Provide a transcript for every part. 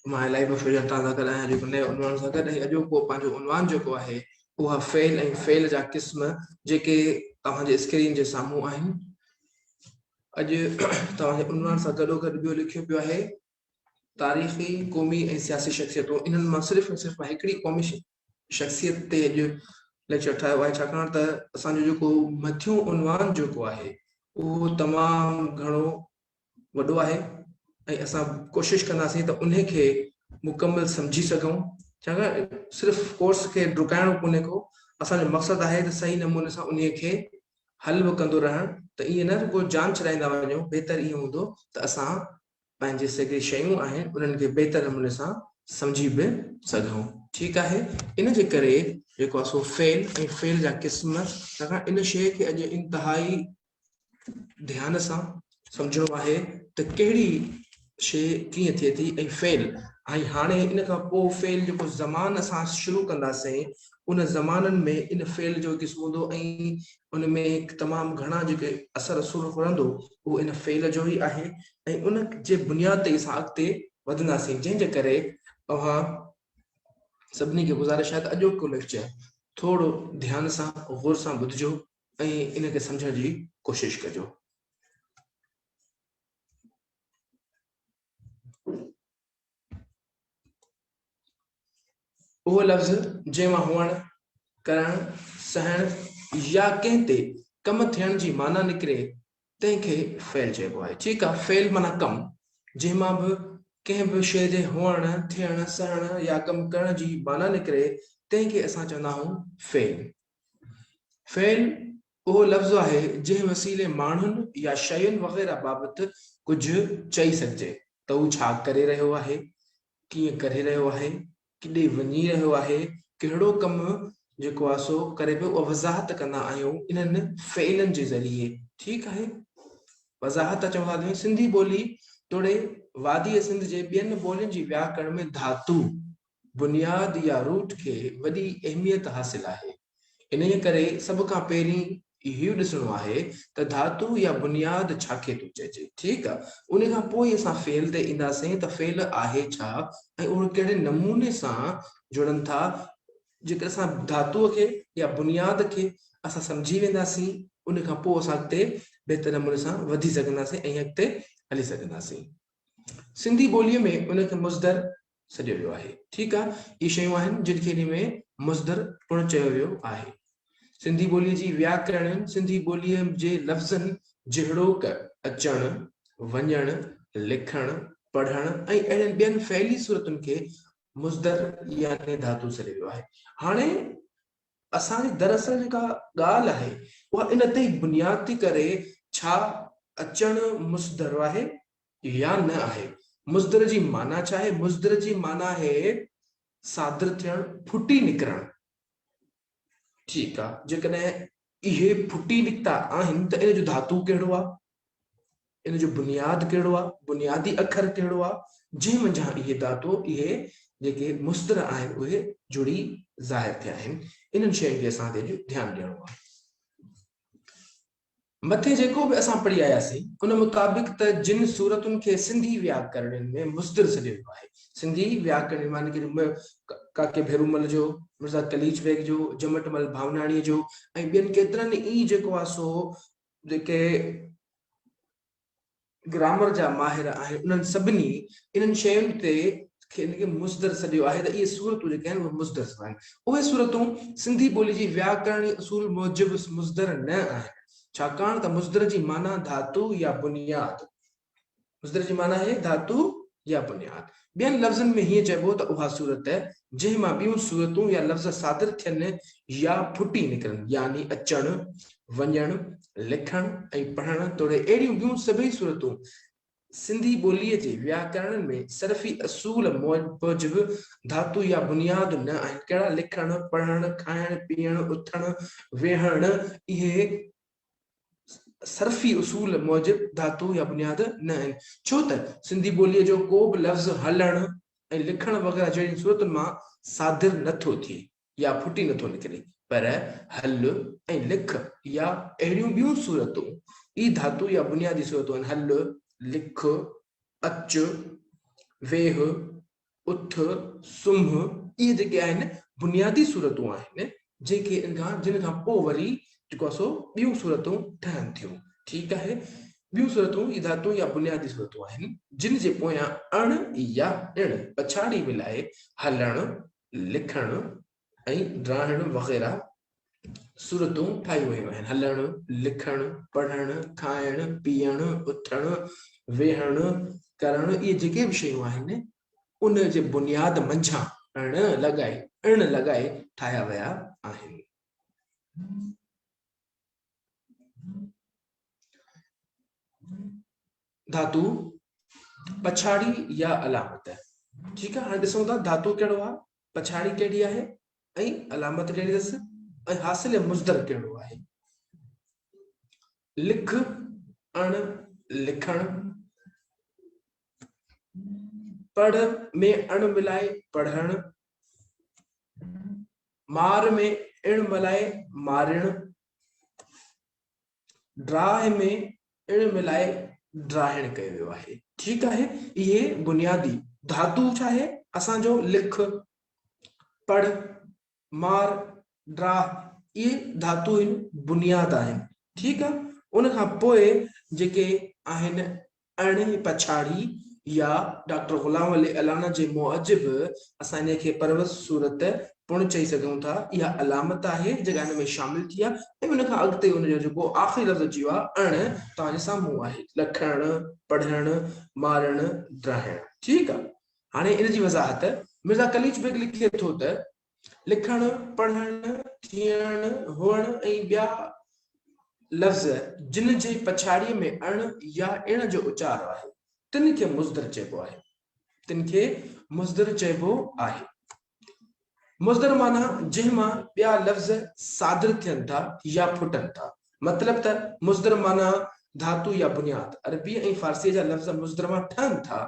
مان الائي بخش جٽان سان گڏ آهيان جيڪو نئين عنوان سان گڏ ۽ اڄوڪو پنهنجو عنوان جيڪو آهي اها فعل ۽ فعل جا قسم جيڪي توهان جي اسڪرين جي سامهون آهن. اڄ توهان جي عنوان سان گڏو گڏ ٻيو لکيو پيو آهي تاريخي، قومي ۽ سياسي شخصيتون. انهن مان صرف ۽ صرف مان هڪڙي قومي شخصيت تي اڄ ليڪچر ٺاهيو آهي ڇاڪاڻ ته اسان جو جيڪو مٿيون عنوان جيڪو آهي اهو تمام گهڻو وڏو آهي ۽ اسان ڪوشش ڪنداسين ته انهي کي مڪمل سمجهي سگهون ڇاڪاڻ صرف ڪورس کي ڊڪائڻو ڪونهي ڪو اسان جو مقصد آهي ته صحيح نموني سان انهي کي حل به ڪندو رهڻ ته ائين نه رڳو جان ڇڏائيندا وڃون بهتر ائين هوندو ته اسان پنهنجي سگهي شيون آهن انهن کي بهتر نموني سان سمجهي به سگهون ٺيڪ آهي ان جي ڪري جيڪو آهي سو فعل ۽ فعل جا قسم ڇاڪاڻ ان شيء کي اڄ انتهائي ڌيان سان سمجهڻو آهي ته ڪهڙي شيء ڪيئن ٿئي ٿي ۽ فعل ۽ هاڻي ان کان پوء فعل جيڪو زمان اسان شروع ڪنداسين ان زمانن ۾ ان فعل جو قسم هوندو ۽ ان ۾ تمام گهڻا جيڪي اثر رسوخ رهندو اهو ان فعل جو ئي آهي ۽ ان جي بنياد تي اسان اڳتي وڌنداسين جنهن جي ڪري اوهان سڀني کي گذارش آهي ته اڄوڪو ليڪچر ٿورو ڌيان سان غور سان ٻڌجو ۽ ان کي سمجهڻ جي ڪوشش ڪجو. اهو لفظ جنهن مان هئڻ، ڪرڻ، سهڻ يا ڪنهن تي ڪم ٿيڻ جي معنيٰ نڪري تنهن کي فعل چئبو آهي. ٺيڪ آهي، فعل معنيٰ ڪم، جنهن مان به ڪنهن به شيء جي هئڻ، ٿيڻ، سهڻ يا ڪم ڪرڻ جي معنيٰ نڪري تنهن کي اسان چوندا آهيون فعل. فعل اهو لفظ آهي جنهن وسيلي ماڻهن يا شين وغيره بابت ڪجهه چئي سگهجي ته هو ڇا ڪري رهيو آهي، ڪيئن ڪري رهيو آهي، ڪيڏي وڃي رهيو آهي، ڪهڙو ڪم جيڪو آهي سو ڪري پيو اها وضاحت ڪندا آهيون انهن فعلن جي ذريعي. ٺيڪ آهي. وضاحت چون ٿا ته سنڌي ٻولي توڙي واديء سنڌ جي ٻين ٻولين جي وياڪرڻ ۾ ڌاتو، بنياد يا روٽ کي وڏي اهميت حاصل آهي. انهيء ڪري سڀ کان پهرين اهو ڏسڻو آهي ته ڌاتو يا بنياد ڇا کي ٿو چئجي. ٺيڪ آ. ان کان پوء ئي اسان فعل تي اينداسين ته فعل آهي ڇا ۽ اهي ڪهڙي نموني سان جڙن ٿا. جيڪڏهن اسان ڌاتوء کي يا بنياد کي اسان سمجهي وينداسين ان کان پوء اسان اڳتي بهتر نموني سان وڌي سگهنداسين ۽ اڳتي هلي سگهنداسين. سنڌي ٻوليء ۾ ان کي مصدر سڏيو ويو آهي. ٺيڪ آ، اهي شيون آهن جن کي انهي ۾ مصدر پڻ چيو ويو آهي. سنڌي ٻوليء جي وياڪرڻين سنڌي ٻوليء جي لفظن جهڙوڪ، اچڻ، وڃڻ، لکڻ، پڙهڻ ۽ اهڙين ٻين فعلي صورتن کي مصدر يعني ڌاتو سڏيو ويو آهي. هاڻي اسان جي دراصل جيڪا ڳالهه آهي اها ان تي ئي بنياد ٿي ڪري ڇا اچڻ مصدر آهي يا نه آهي. مصدر جي معنيٰ ڇا آهي؟ مصدر جي معنيٰ آهي صادر ٿيڻ، ڦٽي نڪرڻ. ٺيڪ آ، جيڪڏهن اهي ڦٽي نڪتا آهن ته ان جو ڌاتو ڪهڙو آ؟ ان جو بنياد ڪهڙو آ؟ بنيادي اکر ڪهڙو آ؟ جنهن منجهان اهي ڌاتو، اهي جيڪي مصدر آهن اهي جڙي ظاهر ٿيا آهن. انهن شين کي اسان کي اڄ ڌيان ڏيڻو آ. مٿي جيڪو به اسان پڙهي آياسين، ان مطابق ته جن صورتن کي سنڌي وياڪرڻين ۾ مصدر سڏيو ويو آهي. سنڌي وياڪرڻين معني ڪي ڪاڪي ڀيرومل جو، مرزا قليچ بيگ جو، جمٽ مل ڀاوناڻيء جو ۽ ٻين ڪيترن ئي جيڪو آهي سو جيڪي گرامر جا ماهر آهن انهن سڀني انهن شين تي کي ان کي مصدر سڏيو آهي ته اهي صورتون جيڪي آهن اهي مصدر آهن. اهي صورتون سنڌي ٻولي جي وياڪرڻي اصول موجب مصدر نه آهن، ڇاڪاڻ ته مصدر جي معنيٰ ڌاتو يا بنياد، مصدر جي معنيٰ آهي ڌاتو يا بنياد. ٻين لفظن ۾ هيئن چئبو ته اها صورت جنهن مان ٻيون صورتون يا لفظ صادر ٿين يا ڦٽي نڪرن يعني اچڻ، وڃڻ، لکڻ ۽ پڙهڻ توڙي اهڙيون ٻيون سڀئي صورتون سنڌي ٻوليء جي وياڪرڻن ۾ صرفي اصول موجب ڌاتو يا بنياد نه آهن. ڪهڙا؟ لکڻ، پڙهڻ، کائڻ، پيئڻ، اٿڻ، ويهڻ اهي صرفي اصول موجب ڌاتو يا بنياد نه آهن، ڇو ته سنڌي ٻوليء جو ڪو به لفظ هلڻ ۽ لکڻ وغيره جهڙين صورتن مان صادر نه ٿو ٿئي يا ڦٽي نه ٿو نڪري، پر هل ۽ لک يا اهڙيون ٻيون صورتون ئي ڌاتو يا بنيادي صورتون آهن، هل، لک، اچ، ويهه. اٿ، سمهه، اهي جيڪي آهن بنيادي صورتون آهن، جنهن کي ان کان جن کان پوء وري جيڪو آهي سو ٻيون صورتون ٺهن ٿيون. ٺيڪ آهي. ٻيون صورتون اهي ڌاتون يا بنيادي صورتون آهن، جن جي پويان اڻ يا اڻ پڇاڙي ملائي هلڻ، لکڻ ۽ ڊاهڻ وغيره صورتون ٺاهيون ويون آهن. هلڻ، لکڻ، پڙهڻ، کائڻ، پيئڻ، اٿڻ، ويهڻ، ڪرڻ اهي جيڪي به شيون آهن ان جي بنياد منجهان اڻ لڳائي اڻ لڳائي ٺاهيا ويا آهن. ڌاتو، پڇاڙي يا علامت. ٺيڪ آهي، هاڻي ڏسون ٿا ڌاتو ڪهڙو آهي، پڇاڙي ڪهڙي آهي ۽ علامت ڪهڙي اٿس ۽ حاصل مصدر ڪهڙو آهي. لک، اڻ، لکڻ، پڙهه ۾ اڻ ملائي پڙهڻ، مار ۾ اڻ ملائي مارڻ، ڊراهه ۾ اڻ ملائي ڊراهڻ ڪيو ويو آهي. ٺيڪ آهي، اهي بنيادي ڌاتو ڇا آهي اسان جو لک، پڙهه، مار، ڊراهه اهي ڌاتو آهن بنياد آهن. ٺيڪ آهي، ان کان پوء جيڪي آهن اڻ پڇاڙي يا ڊاڪٽر غلام علي الانا جي موجب اسان انهيء کي پروس صورت پڻ چئي سگهون ٿا. اها علامت آهي جيڪا هن ۾ شامل ٿي آهي ۽ ان کان اڳتي ان جو جيڪو آخري لفظ اچي ويو آهي اڻ توهان جي سامهون آهي، لکڻ، پڙهڻ، مارڻ، ڊاهڻ. ٺيڪ آهي. هاڻي ان جي وضاحت مرزا قليچ بيگ لکي ٿو ته لکڻ، پڙهڻ، ٿيڻ، هئڻ ۽ ٻيا لفظ جن جي پڇاڙيء ۾ اڻ يا اڻ جو اچار آهي، تن کي مصدر چئبو آهي. تن کي مصدر چئبو آهي. مصدر معنيٰ جنهن مان ٻيا لفظ صادر ٿين ٿا يا ڦٽن ٿا. مطلب ته مصدر معنيٰ ڌاتو يا بنياد. عربيء ۽ فارسيء جا لفظ مصدر مان ٺهن ٿا،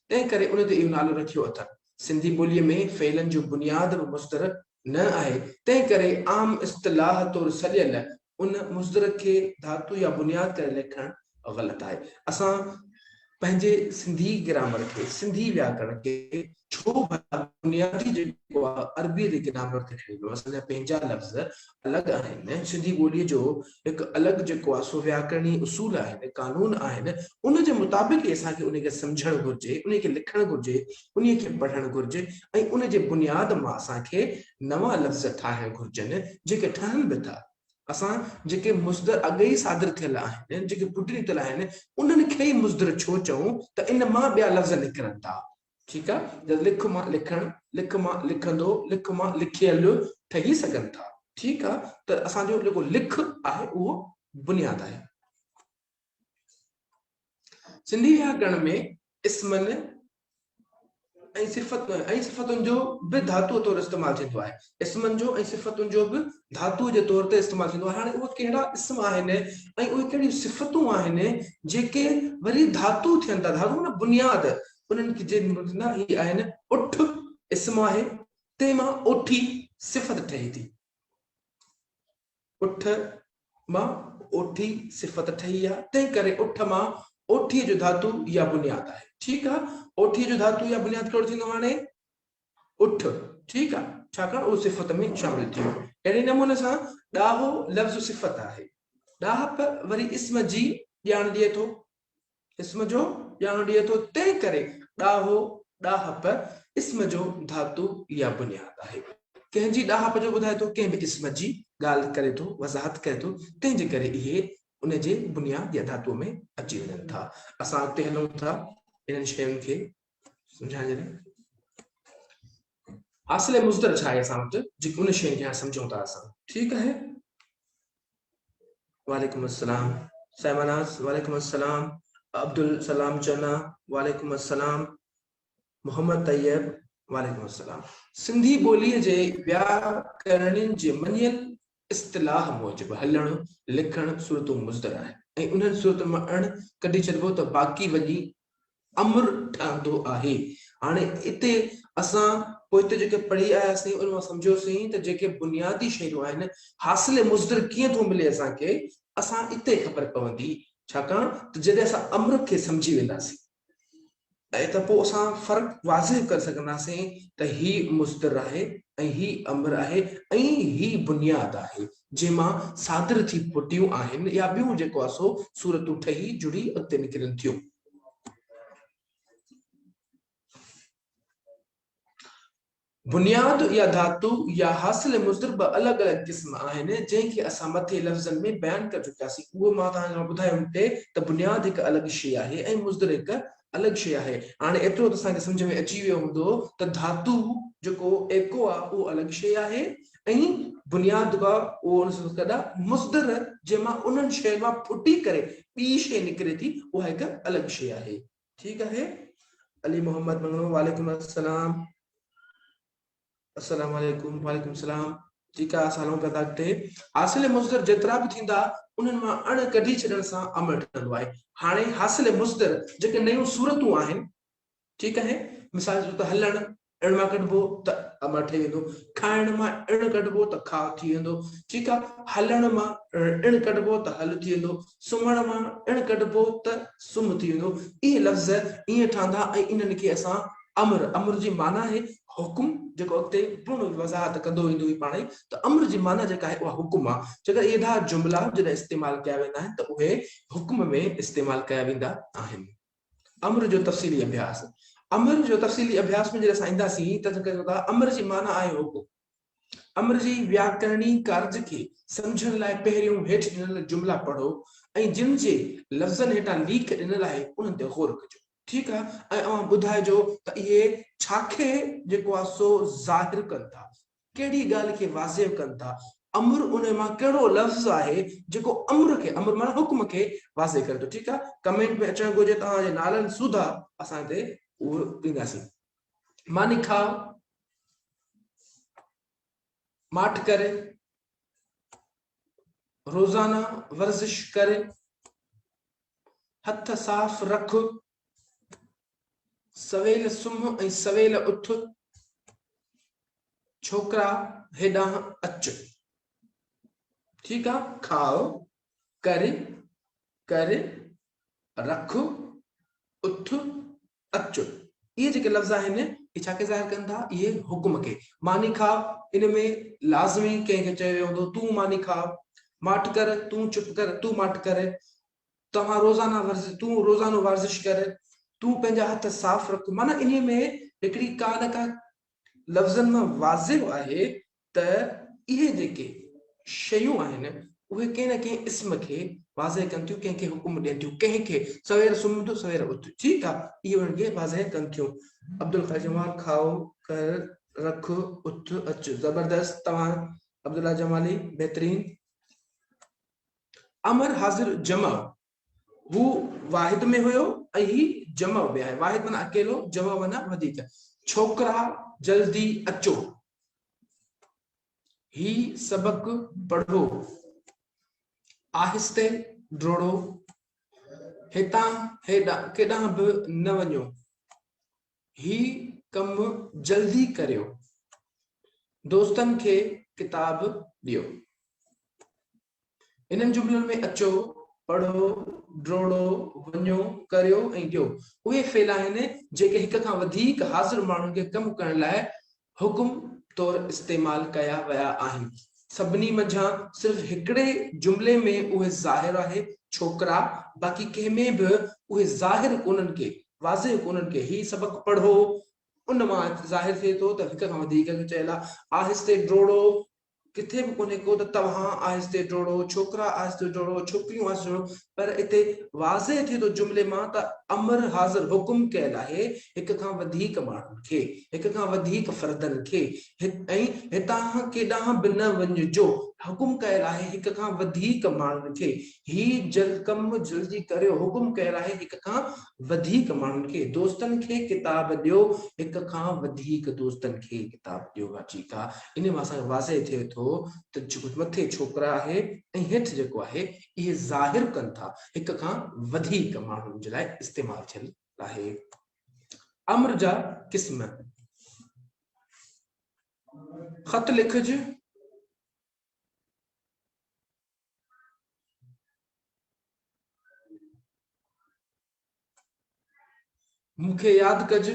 تنهن ڪري ان تي اهو نالو رکيو اٿن. سنڌي ٻوليء ۾ فعلن جو بنياد به مصدر نه آهي، تنهن ڪري عام اصطلاح طور سڏيل ان مصدر کي ڌاتو يا بنياد ڪري ليکڻ غلط آهي. اسان پنهنجي سنڌي گرامر کي، سنڌي وياڪرڻ کي ڇو ڀلا بنيادي جيڪو آهي عربيء جي گرامر تي کڻي ويو؟ اسان جا پنهنجا لفظ الڳ آهن، سنڌي ٻوليء جو هڪ الڳ جيڪو آهي سو وياڪرڻي اصول آهن، قانون آهن، ان جي مطابق ئي اسان کي انهي کي سمجهڻ گهرجي، انهي کي لکڻ گهرجي، انهي کي پڙهڻ گهرجي ۽ ان جي بنياد مان اسان کي نوان لفظ ٺاهڻ گهرجن، جيڪي ٺهن به ٿا. اسان جيڪي مصدر اڳ ئي صادر ٿيل آهن، جيڪي ڦٽي نڪتل آهن، انهن کي ئي مصدر ڇو چئون ته ان مان ٻيا لفظ نڪرن ٿا. ٺيڪ آ، جا لک مان لکڻ، لک مان لکندو، لک مان لکيل ٺهي سگهن ٿا. ٺيڪ آ، ته اسان جو جيڪو لک آهي اهو بنياد آهي. سنڌي وياڪرڻ ۾ اسمن ۽ صفت ۽ صفتن جو به ڌاتوء طور استعمال ٿيندو آهي. اسمن جو ۽ صفتن جو به ڌاتوء جي طور تي استعمال ٿيندو آهي. هاڻي اهي ڪهڙا اسم آهن ۽ اهي ڪهڙيون صفتون آهن جيڪي وري ڌاتو ٿين ٿا، ڌاتو معنيٰ بنياد، انهن کي جي نه هي آهن اٺ اسم آهي تنهن مان اوٺي صفت ٺهي ٿي. اٺ مان اوٺي صفت ٺهي آ، تنهن ڪري اٺ مان اوٺيء جو ڌاتو يا بنياد آهي. ٺيڪ آ، اوٺيء جو ڌاتو يا بنياد ڪهڙو ٿيندو هاڻي؟ اٺ. ٺيڪ آ، ڇاڪاڻ اهو صفت ۾ شامل ٿيو. اهڙي نموني سان ڏاهو لفظ صفت آهي. ڏاهپ وري اسم جي ڄاڻ ڏئي ٿو. اسم جو ڄاڻ ڏئي ٿو، تنهن ڪري ڏاهو، ڏاهپ، اسم جو ڌاتو يا بنياد آهي. ڪنهن جي ڏاهپ جو ٻڌائي ٿو، ڪنهن به اسم جي ڳالهه ڪري ٿو، وضاحت ڪري ٿو، تنهن جي ڪري اهي ان جي بنياد يا ڌاتوء ۾ اچي وڃن ٿا. اسان اڳتي هلون ٿا انهن شين کي سمجهائڻ جي لاء. حاصل مصدر ڇا آهي اسان وٽ، جيڪي ان شين کي هاڻي سمجهون ٿا اسان. ٺيڪ آهي. وعليڪم السلام سائمه ناز وعليڪم السلام عبدالسلام چنا وعليڪم السلام محمد طيب وعليڪم السلام سنڌي ٻوليء جي وياڪرڻين جي مڃيل اصطلاح موجب هلڻ، لکڻ صورتون مصدر آهن ۽ انهن صورتن مان اڻ ڪڍي ڇڏبو ته باقي وڃي امر ٺهندو آهي. هاڻي اتي اسان پوئتي جيڪي پڙهي آياسين ان مان سمجهيوسين ته جيڪي بنيادي شيون آهن حاصل مصدر ڪيئن ٿو ملي اسان کي اسان اتي خبر پوندي ڇاڪاڻ ته جڏهن اسان امر کي سمجهي وينداسين. ۽ ته پوء اسان فرق واضح ڪري سگهنداسين ته هي مصدر آهي ۽ هي امر آهي ۽ هي بنياد آهي جنهن مان صادر ٿي ڦٽيون آهن يا ٻيون جيڪو آهي سو صورتون ٺهي جڙي اڳتي نڪرن ٿيون. بنياد يا ڌاتو يا حاصل مصدر ٻه الڳ الڳ قسم آهن، جنهن کي اسان مٿي لفظن ۾ بيان ڪري چڪياسين. اهو مان توهان کي ٻڌايو هتي ته بنياد هڪ الڳ شيء آهي ۽ مصدر هڪ الڳ شيء آهي. هاڻي ايترو ته اسان کي سمجهه ۾ اچي ويو هوندو ته ڌاتو جيڪو ايڪو آهي اهو الڳ شيء آهي ۽ بنياد جيڪو آهي اهو ان سان گڏ آهي. مصدر جنهن مان انهن شين مان ڦٽي ڪري ٻي شيء نڪري ٿي اها هڪ الڳ شيء آهي. ٺيڪ آهي علي محمد مڱڻو وعليڪم السلام السلام عليڪم وعليڪم السلام ٺيڪ آهي اسان هلون پيا ٿا اڳتي حاصل مصدر جيترا به ٿيندا انهن مان اڻ ڪڍي ڇڏڻ سان امر ٺهندو آهي هاڻي حاصل مصدر جيڪي نيون صورتون آهن ٺيڪ آهي مثال جو ته هلڻ اڻ مان ڪڍبو ته امر ٺهي ويندو، کائڻ مان اڻ ڪڍبو ته کاء ٿي ويندو، ٺيڪ آ، هلڻ مان اڻ ڪڍبو ته هل ٿي ويندو، سمهڻ مان اڻ ڪڍبو ته سمهه ٿي ويندو، اهي لفظ ائين ٺهندا ۽ انهن کي اسان امر، امر جي معنيٰ آهي حڪم، جيڪو اڳتي پڻ وضاحت ڪندو ويندو هي پاڻ ئي ته امر جي معنيٰ جيڪا آهي اها حڪم آ، جيڪڏهن اهي ڏها جملا جڏهن استعمال ڪيا ويندا آهن ته اهي حڪم ۾ استعمال ڪيا ويندا آهن. امر جو تفصيلي اڀياس، امر جو تفصيلي اڀياس ۾ جڏهن اسان اينداسين ته اسان چئون ٿا امر جي معنيٰ آهي حڪم. امر جي وياڪرڻي ڪارج کي سمجهڻ لاء پهريون هيٺ ڏنل جملا پڙهو ۽ جن جي لفظن هيٺان ليک ڏنل آهي انهن تي غور ڪجو. ٺيڪ آهي ۽ اوهان ٻڌائجو ته اهي ڇا کي جيڪو آهي سو ظاهر ڪن ٿا. ڪهڙي ڳالهه کي واضح ڪن ٿا؟ امر ان مان ڪهڙو لفظ آهي جيڪو امر کي، امر معنيٰ حڪم کي واضح ڪري ٿو. ٺيڪ آهي ڪمينٽ ۾ اچڻ گهرجي توهان جي نالن سوڌا اسان هتي اهو ڏينداسين. ماني کاء، ماٺ ڪر، روزانه ورزش ڪر، هٿ صاف رک، سويل سمهه ۽ سويل اٿ، ڇوڪرا هيڏانهن اچ. ٺيڪ آ، کاء، ڪر، ڪر، رک، اٿ، اچ. اهي جيڪي لفظ آهن، اهي ڇا کي ظاهر ڪن ٿا؟ اهي حڪم کي. ماني کاء، ان ۾ لازمي ڪنهن کي چيو ويو هوندو، تون ماني کاء، ماٺ ڪر، تون چپ ڪر، تون ماٺ ڪر، توهان روزانه ورزش، تون روزانو ورزش ڪر، تون پنهنجا هٿ صاف رک، معنيٰ انهيء ۾ هڪڙي ڪا نه ڪا لفظن مان واضح آهي ته اهي جيڪي شيون آهن اهي ڪنهن نه ڪنهن اسم کي واضح ڪن ٿيون، ڪنهن کي حڪم ڏين ٿيون، ڪنهن کي سوير سمهه ته سوير اٿ، ٺيڪ آهي، اهي انهن کي واضح ڪن ٿيون. عبدالخالق جمال، کائو، ڪر، رک، اٿ، اچ، زبردست توهان عبدالله جمالي بهترين. امر حاضر جمع، هو واحد ۾ هيو ۽ هي جمع به آهي. واحد معنيٰ اڪيلو، جمع معنيٰ وڌيڪ. ڇوڪرا جلدي اچو. هي سبق پڙهو. آهستي ڊوڙو. هتان ڪيڏانهن به نه وڃو. هي ڪم جلدي ڪريو. دوستن کي ڪتاب ڏيو. انهن جملن ۾ اچو، پڙهو، ڊوڙو، وڃو، ڪريو ۽ ڏيو اهي فعل آهن جيڪي هڪ کان وڌيڪ حاضر ماڻهن کي ڪم ڪرڻ لاء حڪم طور استعمال ڪيا ويا آهن. سڀني منجهان صرف هڪڙي جملي ۾ اهي ظاهر آهي، ڇوڪرا، باقي ڪنهن ۾ به اهي ظاهر ڪونهن ڪي، واضح ڪونهن ڪي، هي سبق پڙهو، ان مان ظاهر ٿئي ٿو ته هڪ کان وڌيڪ کي چيل آهي، آهستي ڊوڙو، ڪٿي به ڪونهي ڪو ته توهان آهستي ڊوڙو، ڇوڪرا آهستي ڊوڙو، ڇوڪريون آهستي ڊوڙو، پر اتي واضح ٿئي ٿو جملي مان ته امر حاضر حڪم ڪيل آهي هڪ کان وڌيڪ ماڻهن کي، هڪ کان وڌيڪ فردن کي ۽ هتان ڪيڏانهن به نه وڃجو حڪم ڪيل آهي هڪ کان وڌيڪ ماڻهن کي، هي ڪم جلدي ڪريو حڪم ڪيل آهي هڪ کان وڌيڪ ماڻهن کي، دوستن کي ڪتاب ڏيو هڪ کان وڌيڪ دوستن کي ڪتاب ڏيو ها ٺيڪ آ انهي مان اسان کي واضح ٿئي ٿو ته جيڪو مٿي ڇوڪرا آهي ۽ هيٺ جيڪو آهي اهي ظاهر ڪن ٿا هڪ کان وڌيڪ ماڻهن جي لاء استعمال ٿيل آهي. امر جا قسم. خط لکج. مون کي ياد ڪج،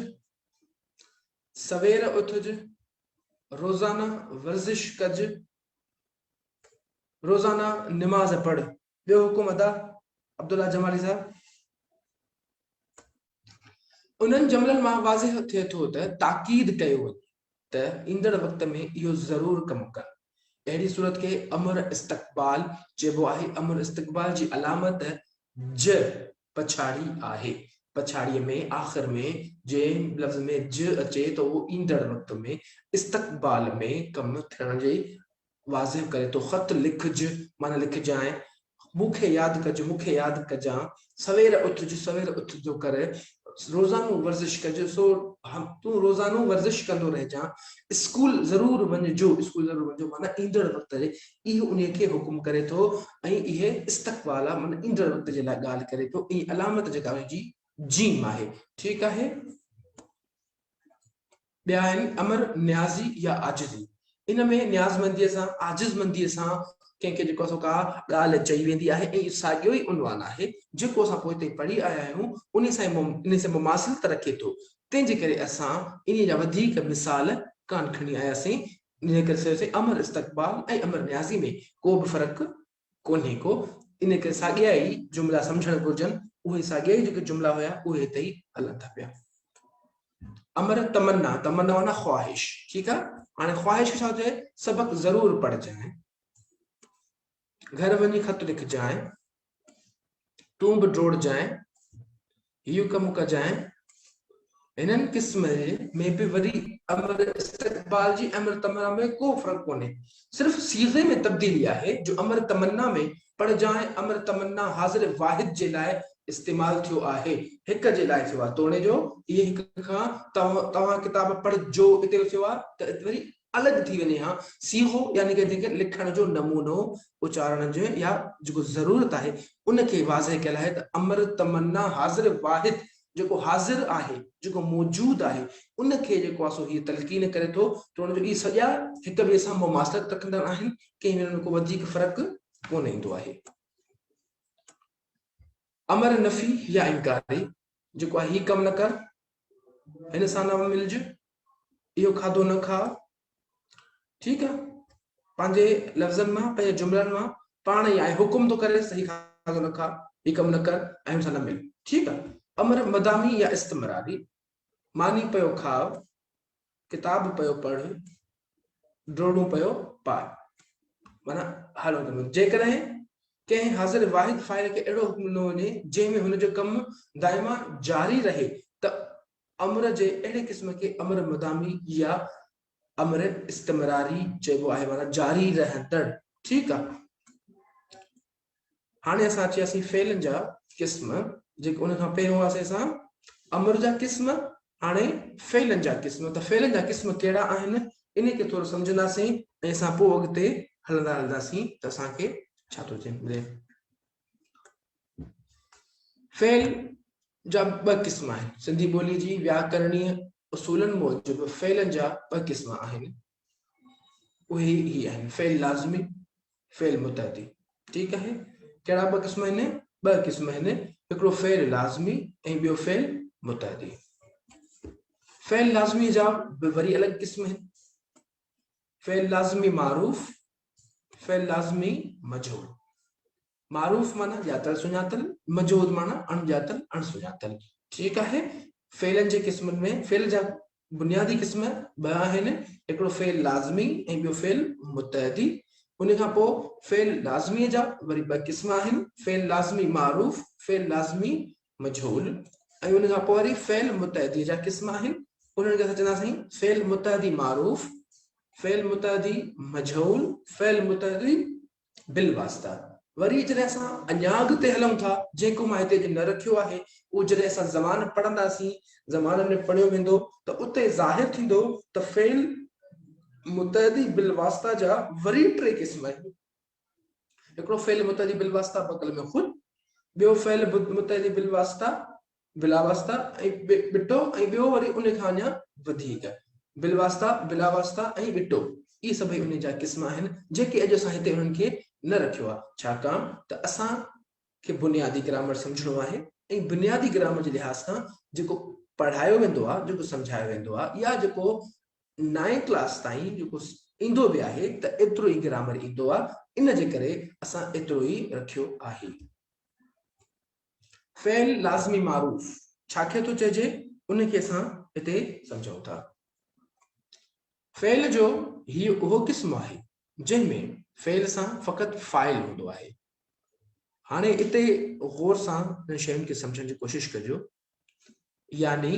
سوير اٿج، روزانه ورزش ڪج، روزانه نماز پڙهه. ٻيو حڪم ادا عبدالله جمالي صاحب. انهن جملن مان واضح ٿئي ٿو ته تاڪيد ڪيو وڃي ته ايندڙ وقت ۾ اهو ضرور ڪم ڪن. اهڙي صورت کي امر استقبال چئبو آهي. امر استقبال جي علامت ج پڇاڙي آهي. پڇاڙيء ۾ آخر ۾ جنهن لفظ ۾ ج اچي ته اهو ايندڙ وقت ۾ استقبال ۾ ڪم ٿيڻ جي واضح ڪري ٿو. خط لکج معنيٰ لکجانء، مون کي ياد ڪج، مون کي ياد ڪجان، سوير اٿج، سوير اٿندو ڪر، روزانو ورزش ڪج، سو تون روزانو ورزش ڪندو رهجان، اسڪول ضرور وڃجو، اسڪول ضرور وڃجو معنيٰ ايندڙ وقت جي اهو انهيء کي حڪم ڪري ٿو ۽ اهي استقبال آ معنيٰ ايندڙ وقت جي لاء ڳالهه ڪري ٿو ۽ علامت جيڪا ان جي جيم آهي. ٺيڪ آهي. ٻيا آهن امر نيازي يا عاجزي. ان ۾ نيازمنديء سان، عاجزمنديء سان ڪنهن کي جيڪو سو ڪا ڳالهه چئي ويندي آهي ۽ اهو ساڳيو ئي عنوان آهي جيڪو اسان پوئتي پڙهي آيا آهيون انهي سان انهي سان مماثلت رکي ٿو تنهن جي ڪري اسان انهي جا وڌيڪ مثال ڪانه کڻي آياسين انهي ڪري چيوسين امر استقبال ۽ امر نيازي ۾ ڪو به فرق ڪونهي ڪو، ان ڪري ساڳيا ئي جملا سمجهڻ گهرجن، اهي ساڳيا ئي جيڪي جملا هيا اهي هتي ئي هلن ٿا پيا. امر تمنا، تمنا معنيٰ خواهش، ٺيڪ آ، هاڻي خواهش کي ڇا ٿو چئي، سبق ضرور پڙهجانء، گهر وڃي خط لکجانء، تون به ڊوڙجانء، هيء ڪم ڪجانء. هنن قسم ۾ به وري امر استقبال جي امر تمنا ۾ ڪو فرق ڪونهي. صرف صيغي ۾ تبديلي آهي جو امر تمنا ۾ پڙهجانء امر تمنا حاضر واحد جي لاء استعمال ٿيو آهي، هڪ جي لاء ٿيو آهي، توڻي جو اهي هڪ کان توهان ڪتاب پڙهجو اتي ٿيو آهي ته وري الڳ ٿي وڃي ها. صيغو يعني ڪه جنهن کي لکڻ جو نمونو، اچارڻ جو يا جيڪو ضرورت آهي ان کي واضح ڪيل آهي ته امر تمنا حاضر واحد جيڪو حاضر آهي، جيڪو موجود آهي ان کي جيڪو آهي سو هيء تلقين ڪري ٿو ته ان جو اهي سڄا هڪ ٻئي سان مماثلت رکندڙ آهن، ڪنهن ۾ انهن ۾ ڪو وڌيڪ فرق ڪونه ايندو آهي. امر نفي يا انڪاري جيڪو آهي هي ڪم نه ڪر، هن سان نه ملج، اهو کاڌو نه کاء، ٺيڪ آ، پنهنجي لفظن مان پنهنجي جملن مان پاڻ ئي آهي حڪم ٿو ڪريس ته هي کاڌو نه کاء، هي ڪم نه ڪر ۽ هن سان نه مل، ٺيڪ آ. امر مدامي يا استمراري، ماني پيو کاء، ڪتاب پيو پڙهه، ڊوڙون پيو پاء، معنيٰ هلو ته جيڪڏهن ڪنهن حاضر واحد فاعل کي اهڙو حڪم ڏنو وڃي جنهن ۾ هن جو ڪم دائما جاري رهي ته امر جي اهڙي قسم کي امر مدامي يا امر استمراري چئبو آهي معنيٰ جاري رهندڙ. ٺيڪ آ. هاڻي اسان اچي وياسين فعلن جا قسم جيڪي ان کان پهريون هئاسين اسان امر جا قسم هاڻي فعلن جا قسم ته فعلن جا قسم ڪهڙا آهن ان کي ٿورو سمجهنداسين ۽ اسان پوء اڳتي هلندا هلنداسين ته اسان کي ڇا ٿو چئي ملي. فعل جا ٻه قسم آهن. سنڌي ٻوليء جي وياڪرڻي اصولن موجب فعلن جا ٻه قسم آهن. اهي هي آهن، فعل لازمي، فعل متعدي. ٺيڪ آهي؟ ڪهڙا ٻه قسم آهن؟ ٻه قسم آهن، هڪڙو فعل لازمي ۽ ٻيو فعل متعدي. فعل لازمي جا به وري الڳ قسم آهن. فعل لازمي معروف، فعل لازمي مجهول. معروف معنيٰ ڄاتل سڃاتل، مجهول معنيٰ اڻ ڄاتل اڻ سڃاتل. ٺيڪ آهي. فعلن جي قسمن ۾ فعل جا بنيادي قسم ٻه آهن، هڪڙو فعل لازمي ۽ ٻيو فعل متعدي. ان کان پوء فعل لازمي جا وري ٻه قسم آهن، فعل لازمي معروف، فعل لازمي مجهول ۽ ان کان پوء وري فعل متعدي جا قسم آهن، انهن کي اسان چونداسين فعل متعدي معروف، فعل متعدي مجهول، فعل متعدي بالواسطه. وري جڏهن اسان اڃا اڳتي هلون ٿا، جيڪو مان هتي اڄ نه رکيو آهي، اهو جڏهن اسان زمان پڙهنداسين، زمان ۾ پڙهيو ويندو ته اتي ظاهر ٿيندو ته فعل متعدي بالواسطه جا وري ٽي قسم آهن. هڪڙو فعل متعدي بالواسطه بڪل ۾ خود، ٻيو فعل متعدي بالواسطه بلاواسطه ۽ ٻٽو ۽ ٻيو وري ان کان اڃا وڌيڪ بالواسطه، بلاواسطه ۽ ٻٽو. اهي سڀئي انهن جا قسم آهن جيڪي اڄ اسان هتي انهن کي نه رکيو آهي ڇاڪاڻ ته اسان کي بنيادي گرامر سمجهڻو آهي ۽ بنيادي گرامر جي لحاظ کان جيڪو پڙهايو ويندو آهي، جيڪو سمجهايو ويندو آهي يا جيڪو نائين ڪلاس تائين جيڪو ايندو به آهي ته ايترو ئي گرامر ايندو آهي، ان جي ڪري اسان ايترو ئي رکيو آهي. فعل لازمي معروف ڇا کي ٿو چئجي ان کي اسان هتي سمجهون ٿا. فعل جو هيء اهو قسم آهي جنهن ۾ فعل سان فقط فاعل هوندو آهي. هاڻي اتي غور سان انهن شين کي سمجهڻ جي ڪوشش ڪجو. يعني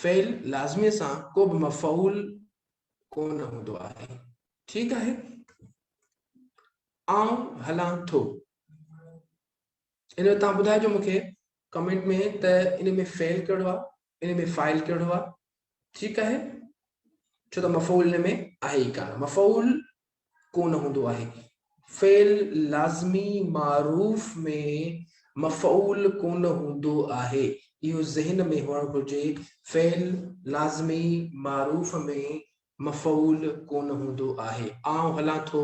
فعل لازميء سان ڪو به مفعول ڪونه هوندو آهي. ٺيڪ آهي. آئون هلان ٿو. ان ۾ توهان ٻڌائجو مون کي ڪمينٽ ۾ ته ان ۾ فعل ڪهڙو آهي، ان ۾ فاعل ڪهڙو آهي. ٺيڪ آهي. ڇو ته مفعول ان ۾ آهي ئي ڪانه. مفعول ڪونه هوندو آهي. فعل لازمي معروف ۾ مفعول ڪونه هوندو آهي. اهو ذهن ۾ هئڻ گهرجي فعل لازمي معروف ۾ مفعول ڪونه هوندو آهي. آئون هلان ٿو.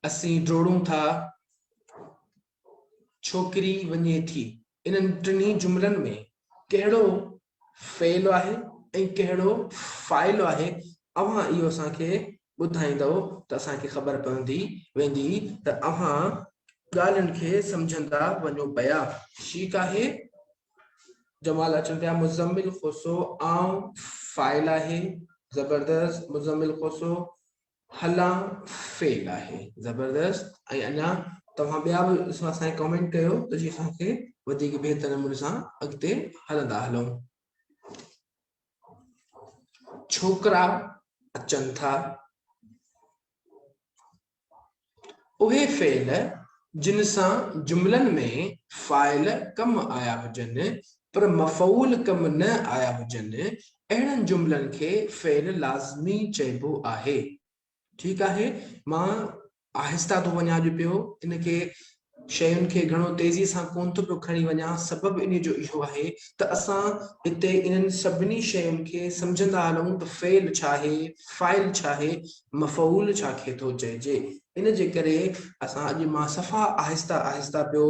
اسين ڊوڙون ٿا. ڇوڪري وڃي ٿي. انهن ٽنهي جملن ۾ ڪهڙو فعل آهي ۽ ڪهڙو فاعل آهي، اوهان اهو اسان کي ٻڌائيندؤ ته اسان کي خبر پوندي ويندي ته اوهان ڳالهين کي سمجهندا وڃو پيا. ٺيڪ آهي. جمال اچن پيا. مزمل کوسو آئون فاعل آهي. زبردست مزمل کوسو. هلان فعل آهي. زبردست ۽ اڃا توهان ٻيا به اسان سان ڪمينٽ ڪيو ته جي اسان کي وڌيڪ بهتر نموني سان اڳتي هلندا هلون. ڇوڪرا اچن ٿا. اهي فعل جن سان جملن ۾ فاعل ڪم آيا هجن پر مفعول ڪم نه آيا هجن، اهڙن جملن کي فعل لازمي چئبو آهي. ٺيڪ آهي، مان آهسته ٿو وڃان اڄ پيو، ان کي شين کي گهڻو تيزي سان ڪونه ٿو پيو کڻي وڃان، سبب انهي جو اهو آهي ته اسان هتي انهن سڀني شين کي سمجهندا هلون ته فعل ڇا آهي، فاعل ڇا آهي، مفعول ڇا کي ٿو چئجي. ان جي ڪري اسان اڄ مان صفا آهسته آهسته پيو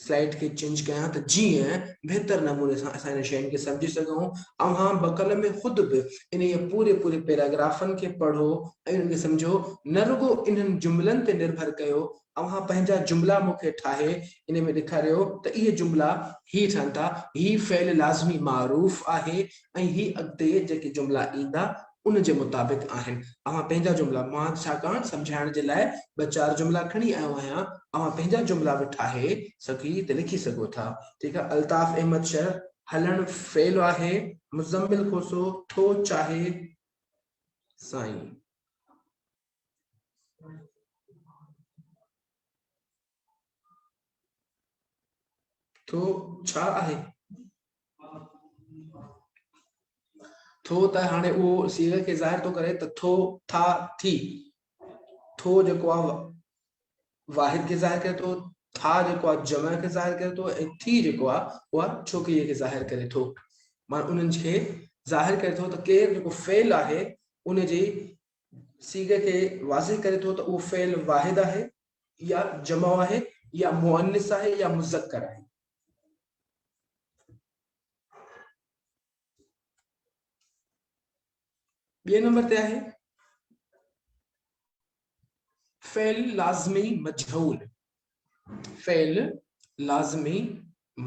سلائيڊ کي چينج ڪيان ته جيئن بهتر نموني سان اسان انهن شين کي سمجهي سگهون. اوهان بڪل ۾ خود به انهيء پوري پوري پيراگرافن کي پڙهو ۽ انهن کي سمجهو، نه رڳو انهن جملن تي نرڀر ڪيو، اوهان پنهنجا جملا مون کي ٺاهي ان ۾ ڏيکاريو ته اهي جملا هي ٺهن ٿا، هي فعل لازمي معروف آهي ۽ هي اڳتي جيڪي جملا ايندا ان جي مطابق آهن. اوهان پنهنجا جملا، مان ڇاڪاڻ سمجهائڻ جي لاء ٻه چار جملا کڻي آيو آهيان، اوهان پنهنجا جملا به ٺاهي سگهي ته لکي سگهو ٿا. ٺيڪ آهي. الطاف احمد شر، هلڻ فعل آهي. مزمل کوسو، ٿو چاهي سائين. ٿو ڇا آهي؟ ٿو ته هاڻي اهو صيغي کي ظاهر ٿو ڪري ته ٿو، ٿا، ٿي. ٿو جيڪو آهي واحد کي ظاهر ڪري ٿو، ٿا جيڪو آهي جمع کي ظاهر ڪري ٿو ۽ ٿي جيڪو آهي اها ڇوڪريء کي ظاهر ڪري ٿو. معنيٰ انهن کي ظاهر ڪري ٿو ته ڪير جيڪو فعل آهي ان جي صيغي کي واضح ڪري ٿو ته اهو فعل واحد آهي يا جمع آهي يا مؤنث آهي يا مذڪر آهي. ٻئي نمبر تي آهي فعل لازمي مجهول. فعل لازمي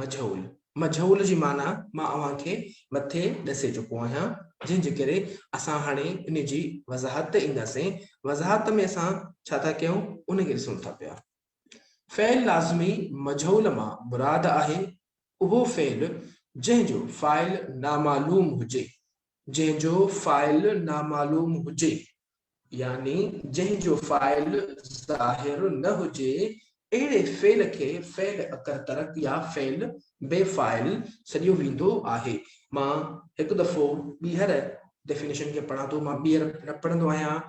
مجهول، مجهول جي معنيٰ مان اوهان کي مٿي ڏسي چڪو آهيان، جنهن جي ڪري اسان هاڻي ان جي وضاحت تي اينداسين. وضاحت ۾ اسان ڇا ٿا ڪيون ان کي ڏسون ٿا پيا. فعل لازمي مجهول مان مراد آهي اهو فعل جنهن جو فاعل نامعلوم هجي، جنهن جو فاعل نامعلوم هجي، يعني جنهن جو فاعل ظاهر نه هجي، اهڙي فعل کي فعل اڪر ترڪ يا فعل بي فاعل سڏيو ويندو آهي. مان هڪ دفعو ٻيهر ڊيفينيشن کي پڙهان ٿو، مان ٻيهر نه پڙهندو آهيان،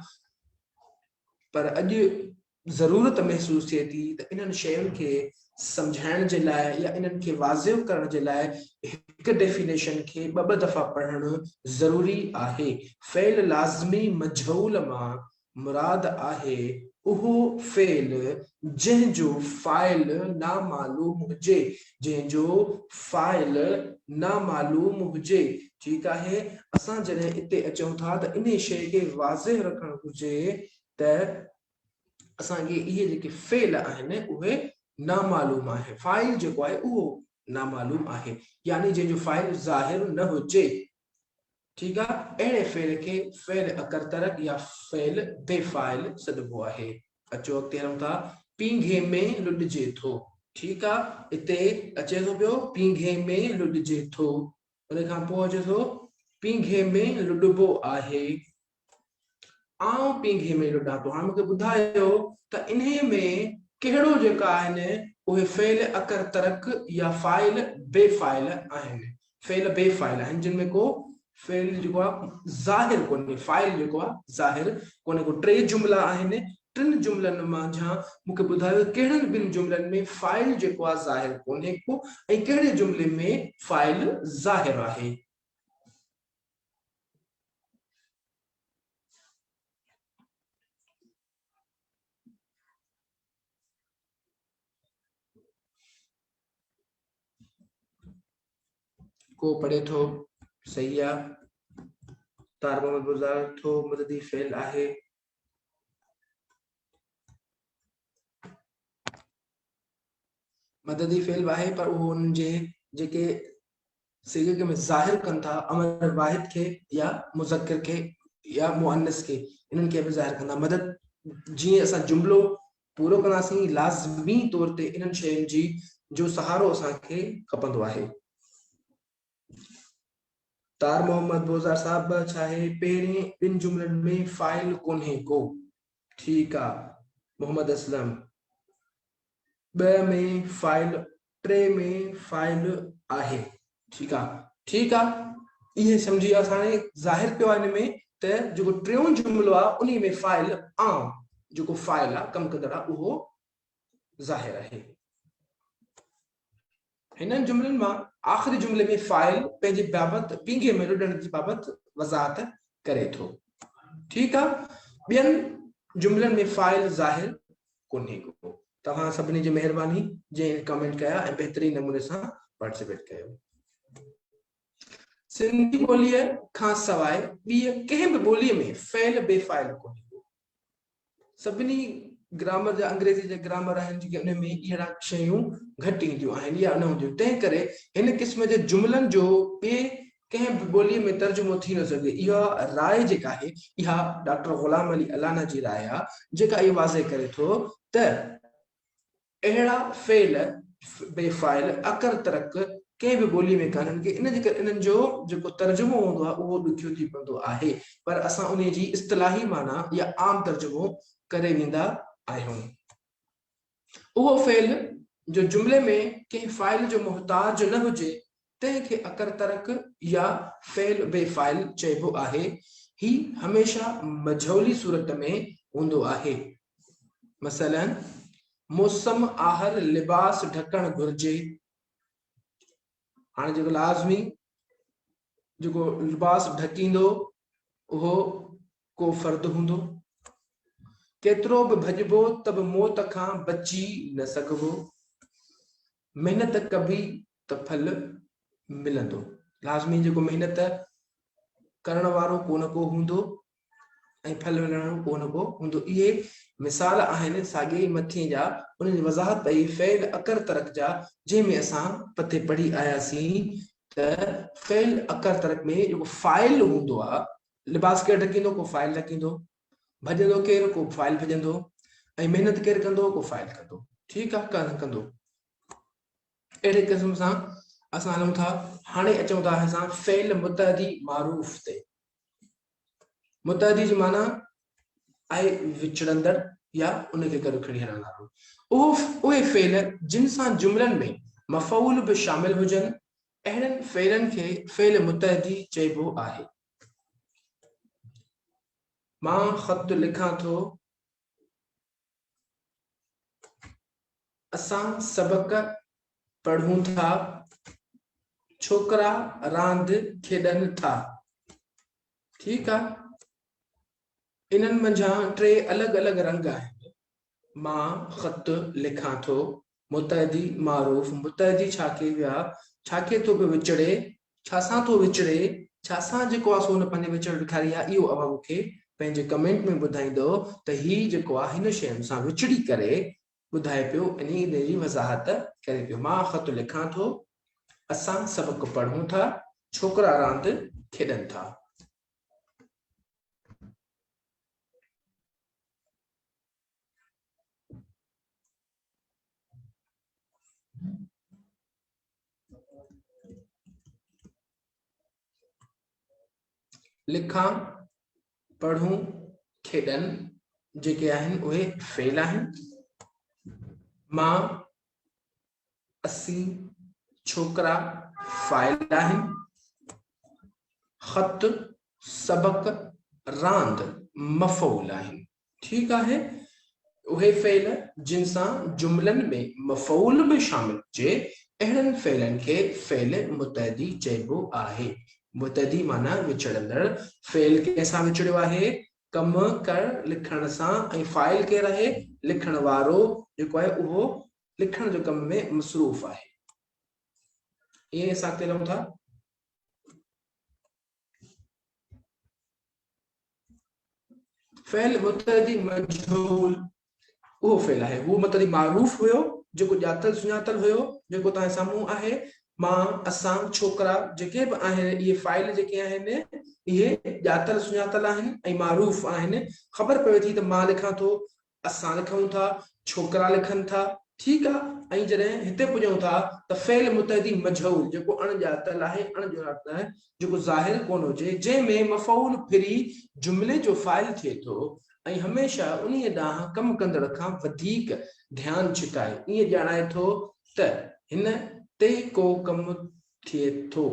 پر اڄ ضرورت محسوس ٿئي ٿي ته انهن شين کي سمجهائڻ جي لاء يا انهن کي واضح ڪرڻ جي لاء هڪ ڊيفينيشن کي ٻه ٻه دفعا پڙهڻ ضروري آهي. فعل لازمي مجهول مان مراد آهي. اهو فعل جنهن جو فاعل نامعلوم هجي، جنهن جو فاعل نامعلوم هجي. ٺيڪ آهي، اسان جڏهن اتي اچون ٿا ته انهي شيء کي واضح رکڻ گهرجي ته اسان کي اهي جيڪي فعل آهن اهي نامعلوم آهن، فاعل جيڪو آهي اهو نامعلوم آهي، يعني جنهن جو فاعل ظاهر نه هجي. ٺيڪ آ، اهڙي فعل کي فعل اڪرترڪ يا فعل بي فاعل سڏبو آهي. اچو اڳتي هلون ٿا. پينگهي ۾ لڏجي ٿو. ٺيڪ آ، اتي اچي ٿو پيو پينگهي ۾ لڏجي ٿو. ان کان پوء اچي ٿو پينگهي ۾ لڏبو آهي. آئون پينگهي ۾ لڏان ٿو. هاڻي مون کي ٻڌايو ته انهي ۾ ڪهڙو جيڪا آهن اهي فعل اڪرترڪ يا فاعل بي فاعل آهن. فعل بي فاعل آهن جن ۾ ڪو فعل جيڪو آهي ظاهر ڪونهي، فاعل جيڪو آهي ظاهر ڪونهي. ڪو ٽي جملا آهن، ٽن جملن منجهان مون کي ٻڌايو ڪهڙن ٻن جملن ۾ فاعل جيڪو آهي ظاهر ڪونهي ڪو ۽ ڪهڙي جملي ۾ فاعل ظاهر آهي. ڪو پڙهي ٿو صحيح آ. تار محمد بزار ٿو مددي فعل آهي. مددي فعل به آهي پر اهو انهن جي جيڪي صيغي ۾ ظاهر ڪن ٿا امر واحد کي يا مذڪر کي يا مؤنث کي انهن کي به ظاهر ڪندا. مدد جيئن اسان جملو پورو ڪنداسين لازمي طور تي انهن شين جي جو سهارو اسان کي کپندو آهي. تار محمد بوزار صاحب ڇا آهي پهرين ٻن جملن ۾ فاعل ڪونهي ڪو. ٺيڪ آ محمد اسلم ٻه ۾ فاعل ٽي ۾ فاعل آهي. ٺيڪ آ ٺيڪ آ اهي سمجهي وياسين هاڻي ظاهر ٿيو آ ان ۾ ته جيڪو ٽيون جملو آ انهي ۾ فاعل آن جيڪو فاعل آ ڪم ڪندڙ آ اهو ظاهر آهي. هنن جملن مان آخري جملي ۾ فاعل پنهنجي بابت پينگهي ۾ لڏڻ جي بابت وضاحت ڪري ٿو. ٺيڪ آ ٻين جملن ۾ فاعل ظاهر ڪونهي ڪو. توهان سڀني جي مهرباني جنهن ڪمينٽ ڪيا ۽ بهترين نموني سان پارٽيسپيٽ ڪيو. سنڌي ٻوليء کان سواء ٻيء ڪنهن به ٻوليء ۾ فعل بي فاعل ڪونهي ڪو. سڀني گرامر جا انگريزي جا گرامر آهن جيڪي انهن ۾ اهڙا شيون گهٽ اينديون آهن يا نه هونديون تنهن ڪري هن قسم جي جملن جو ٻئي ڪنهن به ٻوليء ۾ ترجمو ٿي نه سگهي. اها راء جيڪا آهي، اها ڊاڪٽر غلام علي الانا جي راء آهي، جيڪا اهو واضح ڪري ٿو ته اهڙا فعل بي فاعل اڪر ترڪ ڪنهن به ٻوليء ۾ ڪانهن ڪي، ان جي ڪري انهن جو جيڪو ترجمو هوندو آهي، اهو ڏکيو ٿي پوندو آهي، پر اسان انهيء جي اصطلاحي معنيٰ يا عام ترجمو ڪري ويندا آهيون. اهو فعل جو جملي ۾ ڪنهن فاعل جو محتاج نه هجي، تنهن کي اڪر ترڪ يا فعل بي فاعل چئبو آهي. هي هميشه مجهولي صورت ۾ هوندو آهي. مثلاً، موسم آهر لباس ڍڪڻ گهرجي. هاڻي جيڪو لازمي جيڪو لباس ڍڪيندو اهو ڪو فرد هوندو. ڪيترو به ڀڄبو ته به موت کان بچي نه سگهبو. محنت ڪبي ته ڦل ملندو. لازمي جيڪو محنت ڪرڻ وارو ڪو نه ڪو هوندو ۽ ڦل ملڻ وارو ڪو نه ڪو هوندو. اهي مثال آهن ساڳي ئي مٿين جا، انهن جي وضاحت پئي فعل اڪر ترڪ جا، جنهن ۾ اسان پٿي پڙهي آياسين ته فعل اڪر ترڪ ۾ جيڪو فاعل هوندو آهي، لباس ڪير ڍڪيندو؟ ڪو فاعل ڍڪيندو. ڀڄندو ڪير؟ ڪو فاعل ڀڄندو. ۽ محنت ڪير ڪندو؟ ڪو فاعل ڪندو. ٺيڪ آ، ڪندو. اهڙي قسم سان اسان هلون ٿا. هاڻي اچون ٿا اسان فعل متعدي معروف تي. متعدي جي معنيٰ آهي وچڙندڙ يا ان کي گڏ کڻي هلڻ وارو. اهو اهي فعل جن سان جملن ۾ مفعول به شامل هجن، اهڙن فعلن کي فعل متعدي چئبو آهي. مان خط لکان ٿو. اسان سبق پڙهون ٿا. ڇوڪرا راند کيڏن ٿا. ٺيڪ آ. انهن منجهان ٽي الڳ الڳ رنگ آهن. مان خط لکان ٿو، متعدي معروف، متعدي ڇا کي ويا، ڇا کي ٿو پيو وچڙي، ڇا سان ٿو وچڙي، ڇا سان جيڪو آ سو هن پنهنجي وچڙ ڏيکاري آ، اهو اوهان مون کي پنهنجي ڪمينٽ ۾ ٻڌائيندؤ ته هي جيڪو آ هن شين سان وچڙي ڪري ٻڌائي پيو ۽ ان جي وضاحت ڪري پيو. مان خط لکان ٿو، اسان سبق پڙهون ٿا، ڇوڪرا راند کيڏن ٿا. لکان، پڙهون، کيڏن جيڪي آهن اهي فعل آهن. مان، اسين، ڇوڪرا فاعل آهن. خط، سبق، راند مفعول آهن. ٺيڪ آهي، اهي فعل جن سان جملن ۾ مفعول به شامل هجي، اهڙن فعلن کي فعل متعدي چئبو آهي. متعدي معنيٰ وچڙندڙ. فعل ڪنهن سان وچڙيو آهي؟ ڪم، ڪر، لکڻ سان ۽ فاعل ڪير آهي؟ لکڻ وارو جيڪو آهي اهو لکڻ جو ڪم ۾ مصروف آهي. ائين ئي اسان اڳتي هلون ٿا. فعل متعدي مجهول اهو فعل آهي. هو متعدي معروف هيو، جيڪو ڄاتل سڃاتل هيو، جيڪو توهان جي سامهون آهي. مان، اسان، ڇوڪرا جيڪي به آهن، اهي فاعل جيڪي آهن، اهي ڄاتل سڃاتل آهن ۽ معروف آهن. خبر پوي ٿي ته مان لکان ٿو، اسان لکون ٿا، ڇوڪرا لکن ٿا، ٺيڪ آ، ۽ جڏهن هتي پڄون ٿا ته فعل متعدي مجهول جيڪو اڻ ڄاتل آهي، اڻ ڄاتل آهي، جيڪو ظاهر ڪونه هجي، جنهن ۾ مفعول ڦري جملي جو فاعل ٿئي ٿو ۽ هميشه انهيء ڏانهن ڪم ڪندڙ کان وڌيڪ ڌيان ڇڪائي ائين ڄاڻائي ٿو ته هن تي ڪو ڪم ٿئي ٿو،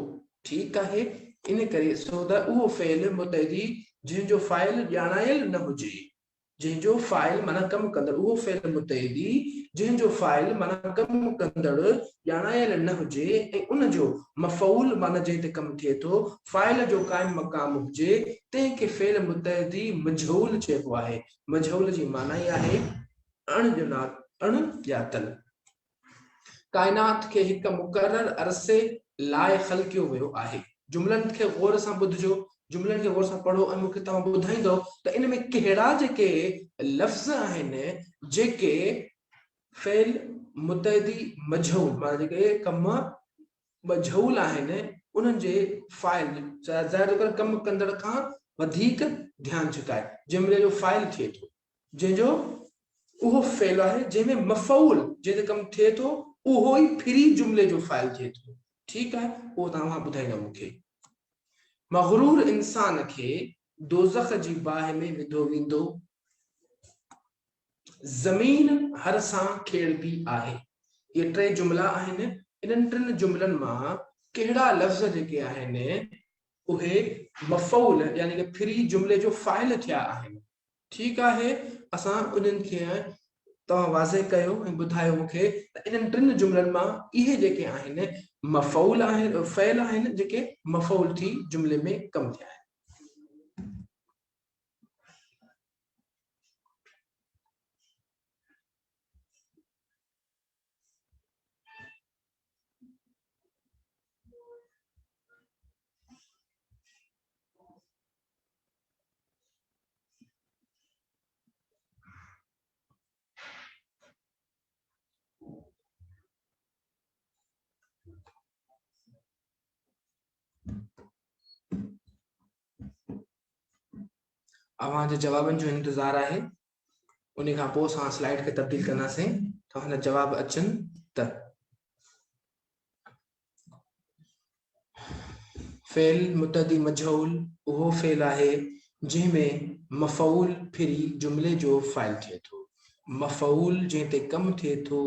ٺيڪ آهي، ان ڪري سو ته اهو فعل متعدي جنهن جو فاعل ڄاڻايل نه هجي، جنهن جو فاعل معنيٰ ڪم ڪندڙ، اهو فعل متعدي جنهن جو فاعل معنيٰ ڪم ڪندڙ ڄاڻايل نه هجي ۽ ان جو مفعول معنيٰ جنهن تي ڪم ٿئي ٿو، فاعل جو قائم مقام هجي، تنهن کي فعل متعدي مجهول چئبو آهي. مجهول جي معنيٰ ئي آهي اڻ ڄاتل. ڪائنات کي هڪ مقرر عرصي لاء خلقيو ويو آهي. جملن کي غور سان ٻڌجو، جملن کي غور سان پڙهو ۽ مون کي توهان ٻڌائيندؤ ته ان ۾ ڪهڙا جيڪي لفظ آهن جيڪي فعل متعدي مجهول معنيٰ جيڪي ڪم مجهول آهن انهن جي فاعل ظاهر ٿو ڪري ڪم ڪندڙ کان وڌيڪ ڌيان ڇڪائي جملي جو فاعل ٿئي ٿو. جنهن جو اهو فعل آهي جنهن ۾ مفعول جنهن تي ڪم ٿئي ٿو اهو ئي ڦري جملي جو فاعل ٿئي ٿو. ٺيڪ آهي اهو توهان ٻڌائيندا مون کي. مغرور انسان کي دوزخ جي باهه ۾ وڌو ويندو. زمين هر سان کيڙبي آهي. اهي ٽي جملا آهن. انهن ٽن جملن مان ڪهڙا لفظ جيڪي آهن اهي مفعول يعني ڪه ڦري جملي جو فاعل ٿيا آهن. ٺيڪ آهي اسان انهن کي توهان واضح ڪيو ۽ ٻڌايو مون کي ته انهن ٽن جملن مان اهي جيڪي آهن مفعول آهن فعل آهن جيڪي مفعول ٿي جملي ۾ ڪم ٿيا آهن. اوهان جي جوابن جو انتظار آهي ان کان پوء اسان سلائيڊ کي تبديل ڪنداسين توهان جا جواب اچن ته فعل متعدي مجهول اهو فعل آهي جنهن ۾ مفعول ڦري جملي جو فاعل ٿئي ٿو. مفعول جنهن تي ڪم ٿئي ٿو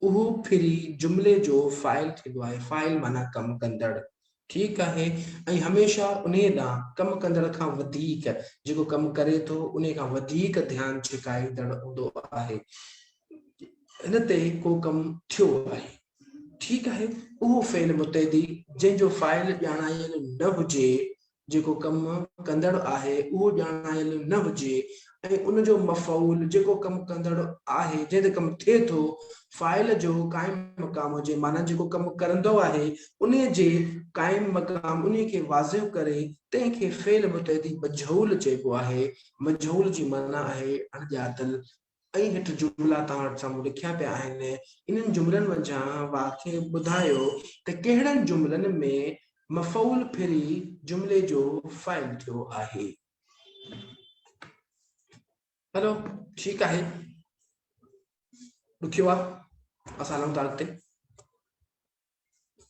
اهو ڦري جملي جو فاعل ٿيندو آهي. فاعل معنيٰ ڪم ڪندڙ. ٺيڪ آهي ۽ هميشه انهيء ڏانهن ڪم ڪندڙ کان وڌيڪ جيڪو ڪم ڪري ٿو انهيء کان وڌيڪ ڌيان ڇڪائيندڙ هوندو آهي. هن تي ڪو ڪم ٿيو آهي. ٺيڪ آهي، اهو فعل متعدي جنهن جو فاعل ڄاڻايل نه هجي، جيڪو ڪم ڪندڙ آهي اهو ڄاڻايل نه هجي ۽ ان جو مفعول، جيڪو ڪم ڪندڙ آهي، جنهن تي ڪم ٿئي ٿو، فاعل جو قائم مقام هجي، معنيٰ جيڪو ڪم ڪرندو آهي انهيء جي قائم مقام انهيء کي واضح ڪري، تنهن کي فعل متعدي مجهول چئبو آهي. مجهول جي معنيٰ آهي اڻڄاتل. ۽ هيٺ جملا توهان وٽ سامهون لکيا پيا آهن، انهن جملن منجهان واکي ٻڌايو ته ڪهڙن جملن ۾ مفعول ڦري جملي جو فاعل ٿيو آهي. هلو ٺيڪ آهي، ڏکيو آ، اسان هلون ٿا اڳتي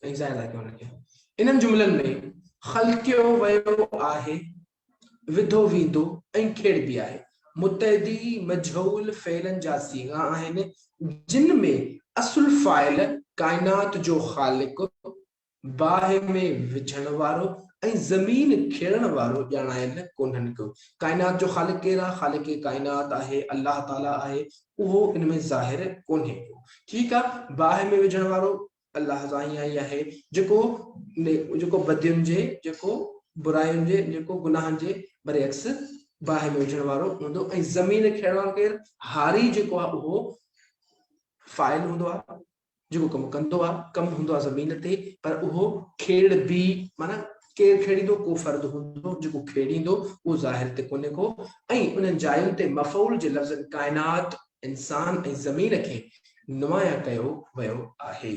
۽ ظاهر آهي ڪونه کي. انهن جملن ۾ خلقيو ويو آهي، وڌو ويندو ۽ کيڙبي آهي متعدي مجهول فعلن جا صيغا آهن، جن ۾ اصل فاعل ڪائنات جو خالق، باهه ۾ وجهڻ وارو ۽ زمين کيڙڻ وارو ڄاڻايل ڪونهن ڪو. ڪائنات جو خالق ڪير آهي؟ خالق ڪائنات آهي الله تعاليٰ آهي، اهو ان ۾ ظاهر ڪونهي ڪو. ٺيڪ آ، باهه ۾ وجهڻ وارو الله سائين ئي آهي، جيڪو جيڪو بدين جي، جيڪو براين جي، جيڪو گناهن جي برعڪس باهه ۾ وجهڻ وارو هوندو ۽ زمين کيڙڻ وارو ڪير؟ هاري جيڪو آهي اهو فاعل هوندو آهي. جيڪو ڪم ڪندو آ، ڪم هوندو آ زمين تي، پر اهو کيڙبي معنيٰ ڪير کيڙيندو؟ ڪو فرد هوندو جيڪو کيڙيندو، اهو ظاهر تي ڪونهي ڪو ۽ انهن جاين تي مفعول جي لفظن ڪائنات، انسان ۽ زمين کي نمايان ڪيو ويو آهي.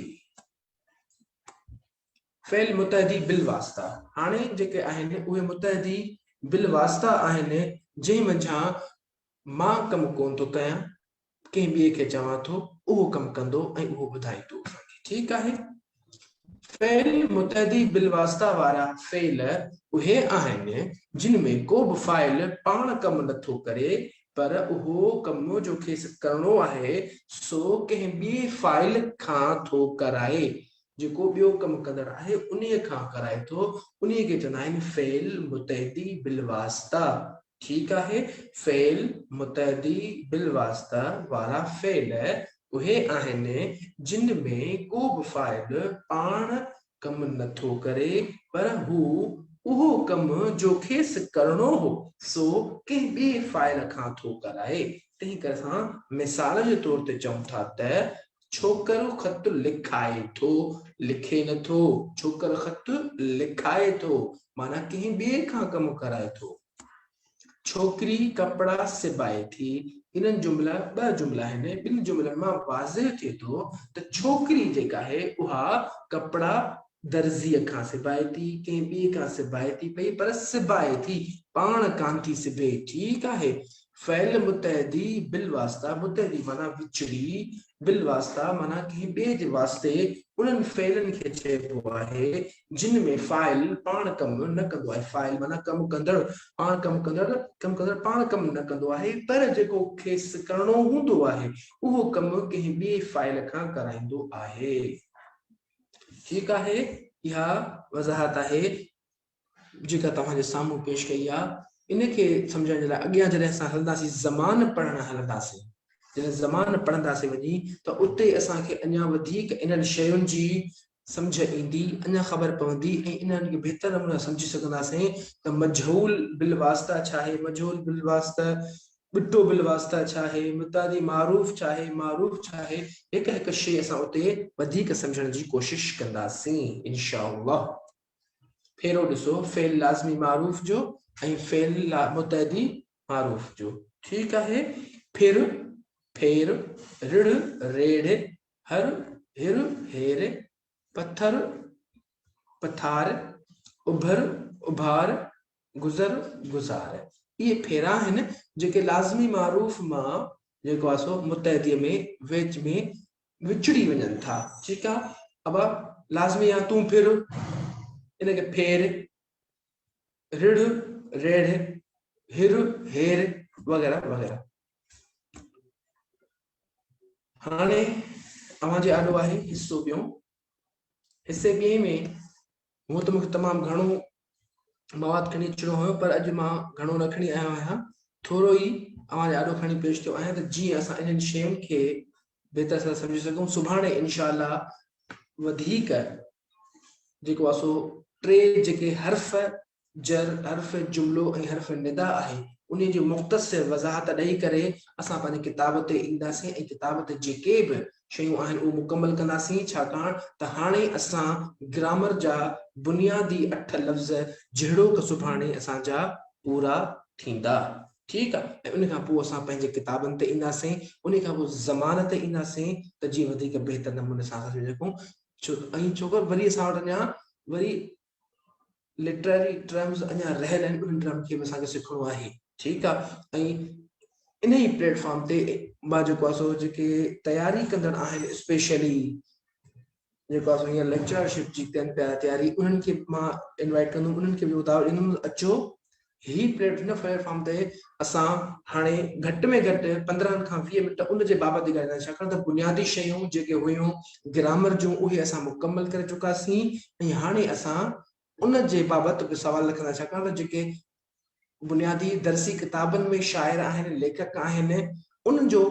فعل متعدي بالواسطه، هاڻي جيڪي آهن اهي متعدي بالواسطه آهن، جنهن منجهان مان ڪم ڪونه ٿو ڪيان، ڪنهن ٻئي کي چوان ٿو، اهو ڪم ڪندو ۽ اهو ٻڌائيندو اسان کي. ٺيڪ آهي. فعل متعدي بالواسطه وارا فعل اهي آهن، جن ۾ ڪو به فاعل پاڻ ڪم نه ٿو ڪري، پر اهو ڪم جو کيس ڪرڻو آهي، سو ڪنهن ٻئي فاعل کان ٿو ڪرائي. جيڪو ٻيو ڪم ڪندڙ آهي، انهيء کان ڪرائي ٿو، انهيء کي چوندا آهن فعل متعدي بالواسطه. ٺيڪ آهي، فعل متعدي بالواسطه وارا فعل اهي آهن، جن ۾ ڪو به فاعل پاڻ ڪم نه ٿو ڪري، پر هو اهو ڪم جو کيس ڪرڻو هو، سو ڪنهن ٻئي فاعل کان ٿو ڪرائي. تنهن ڪري اسان مثال جي طور تي چئون ٿا ته ڇوڪرو خط لکائي ٿو، لکي نه ٿو. ڇوڪر خط لکائي ٿو معنيٰ ڪنهن ٻئي کان ڪم ڪرائي ٿو. ڇوڪري ڪپڙا سبائي ٿي. انهن جملا ٻه جملا آهن. ٻن جملن مان واضح ٿئي ٿو ته ڇوڪري جيڪا آهي اها ڪپڙا درزيء کان سبائي ٿي، ڪنهن ٻئي کان سبائي ٿي پئي پر سبائي ٿي، پاڻ ڪانه ٿي سبي. ٺيڪ آهي. فعل متعدي بالواسطه، متعدي معنيٰ وچڙي، بالواسطه معنيٰ ڪنهن ٻئي جي واسطي، انهن فعلن کي چئبو آهي جن ۾ فاعل پاڻ ڪم نه ڪندو آهي. فاعل معنيٰ ڪم ڪندڙ، پاڻ ڪم ڪندڙ، ڪم ڪندڙ پاڻ ڪم نه ڪندو آهي پر جيڪو کيس ڪرڻو هوندو آهي اهو ڪم ڪنهن ٻئي فاعل کان ڪرائيندو آهي. ٺيڪ آهي، اها وضاحت آهي جيڪا توهان جي سامهون پيش ڪئي آهي. ان کي سمجهڻ جي لاء اڳيان جڏهن اسان هلنداسين، زمان پڙهڻ هلنداسين، جڏهن زمان پڙهنداسين وڃي ته اتي اسان کي اڃا وڌيڪ انهن شين جي سمجهه ايندي، اڃا خبر پوندي ۽ انهن کي بهتر نموني سمجهي سگهنداسين ته مجهول بالواسطه ڇا آهي، مجهول بالواسطه، ٻٽو بالواسطه ڇا آهي، متعدي معروف ڇا آهي، معروف ڇا آهي، هڪ هڪ شيء اسان اتي وڌيڪ سمجهڻ جي ڪوشش ڪنداسين انشاء الله. ڦيرو ڏسو فعل لازمي معروف جو ۽ فعل متعدي معروف جو. ٺيڪ آهي. ڦر، ڦير، رڙ، ريڙ، هر، هر، هير، پٿر، پٿار، اڀر، اڀار، گذر، گذار. اهي ڦيرا آهن جيڪي لازمي معروف مان جيڪو آهي سو متعدي ۾ ويچ ۾ وچڙي وڃن ٿا. ٺيڪ آ ابا لازمي آ تون ڦر ان کي ڦير، رڙ، ريڙ، هر، هير وغيره وغيره. هاڻي اوهان جي آڏو آهي حصو ٻيون. حصي ٻئي ۾ هونء ته مون کي تمام گهڻو مواد کڻي اچڻو هيو پر اڄ مان گهڻو نه کڻي آيو آهيان، ٿورو ئي اوهان جي آڏو کڻي پيش ٿيو آهيان ته جيئن اسان انهن شين کي بهتر سان سمجهي سگهون. سڀاڻي انشاء الله وڌيڪ جيڪو آهي سو ٽي جيڪي حرف جر، حرف جملو ۽ حرف ندا آهي، انهي جي مختصر وضاحت ڏئي ڪري اسان پنهنجي ڪتاب تي اينداسين ۽ ڪتاب تي جيڪي به شيون آهن اهو مڪمل ڪنداسين ڇاڪاڻ ته هاڻي اسان گرامر جا بنيادي اٺ لفظ جهڙوڪ سڀاڻي اسان جا پورا ٿيندا. ٺيڪ آ ۽ ان کان پوء اسان پنهنجي ڪتابن تي اينداسين انهي کان پوء زمان تي اينداسين ته جيئن وڌيڪ بهتر نموني سان اسان سمجهي سگهون ڇو ۽ ڇوڪر وري اسان وٽ اڃا وري لٽرري ٽرمز اڃا رهيل آهن انهن ٽرم کي به اسان کي سکڻو آهي ٺيڪ آ ۽ ان ئي پليٽ فارم تي مان جيڪو آ سو جيڪي تياري ڪندڙ آهن اسپيشلي جيڪو آ سو هينئر ليڪچررشپ جي ڪن پيا تياري انهن کي مان انوائٽ ڪندم انهن کي به دعوت ڏيندم اچو هي پليٽ هن پليٽ فارم تي اسان هاڻي گهٽ ۾ گهٽ 15 کان 20 منٽ ان جي بابت ئي ڳالهائينداسين ڇاڪاڻ ته بنيادي شيون جيڪي هيون گرامر جون اهي اسان مڪمل ڪري چڪاسين ۽ هاڻي اسان ان جي بابت به سوال رکنداسين ڇاڪاڻ ته جيڪي بنيادي درسي ڪتابن ۾ شاعر آهن ليکڪ آهن انهن جو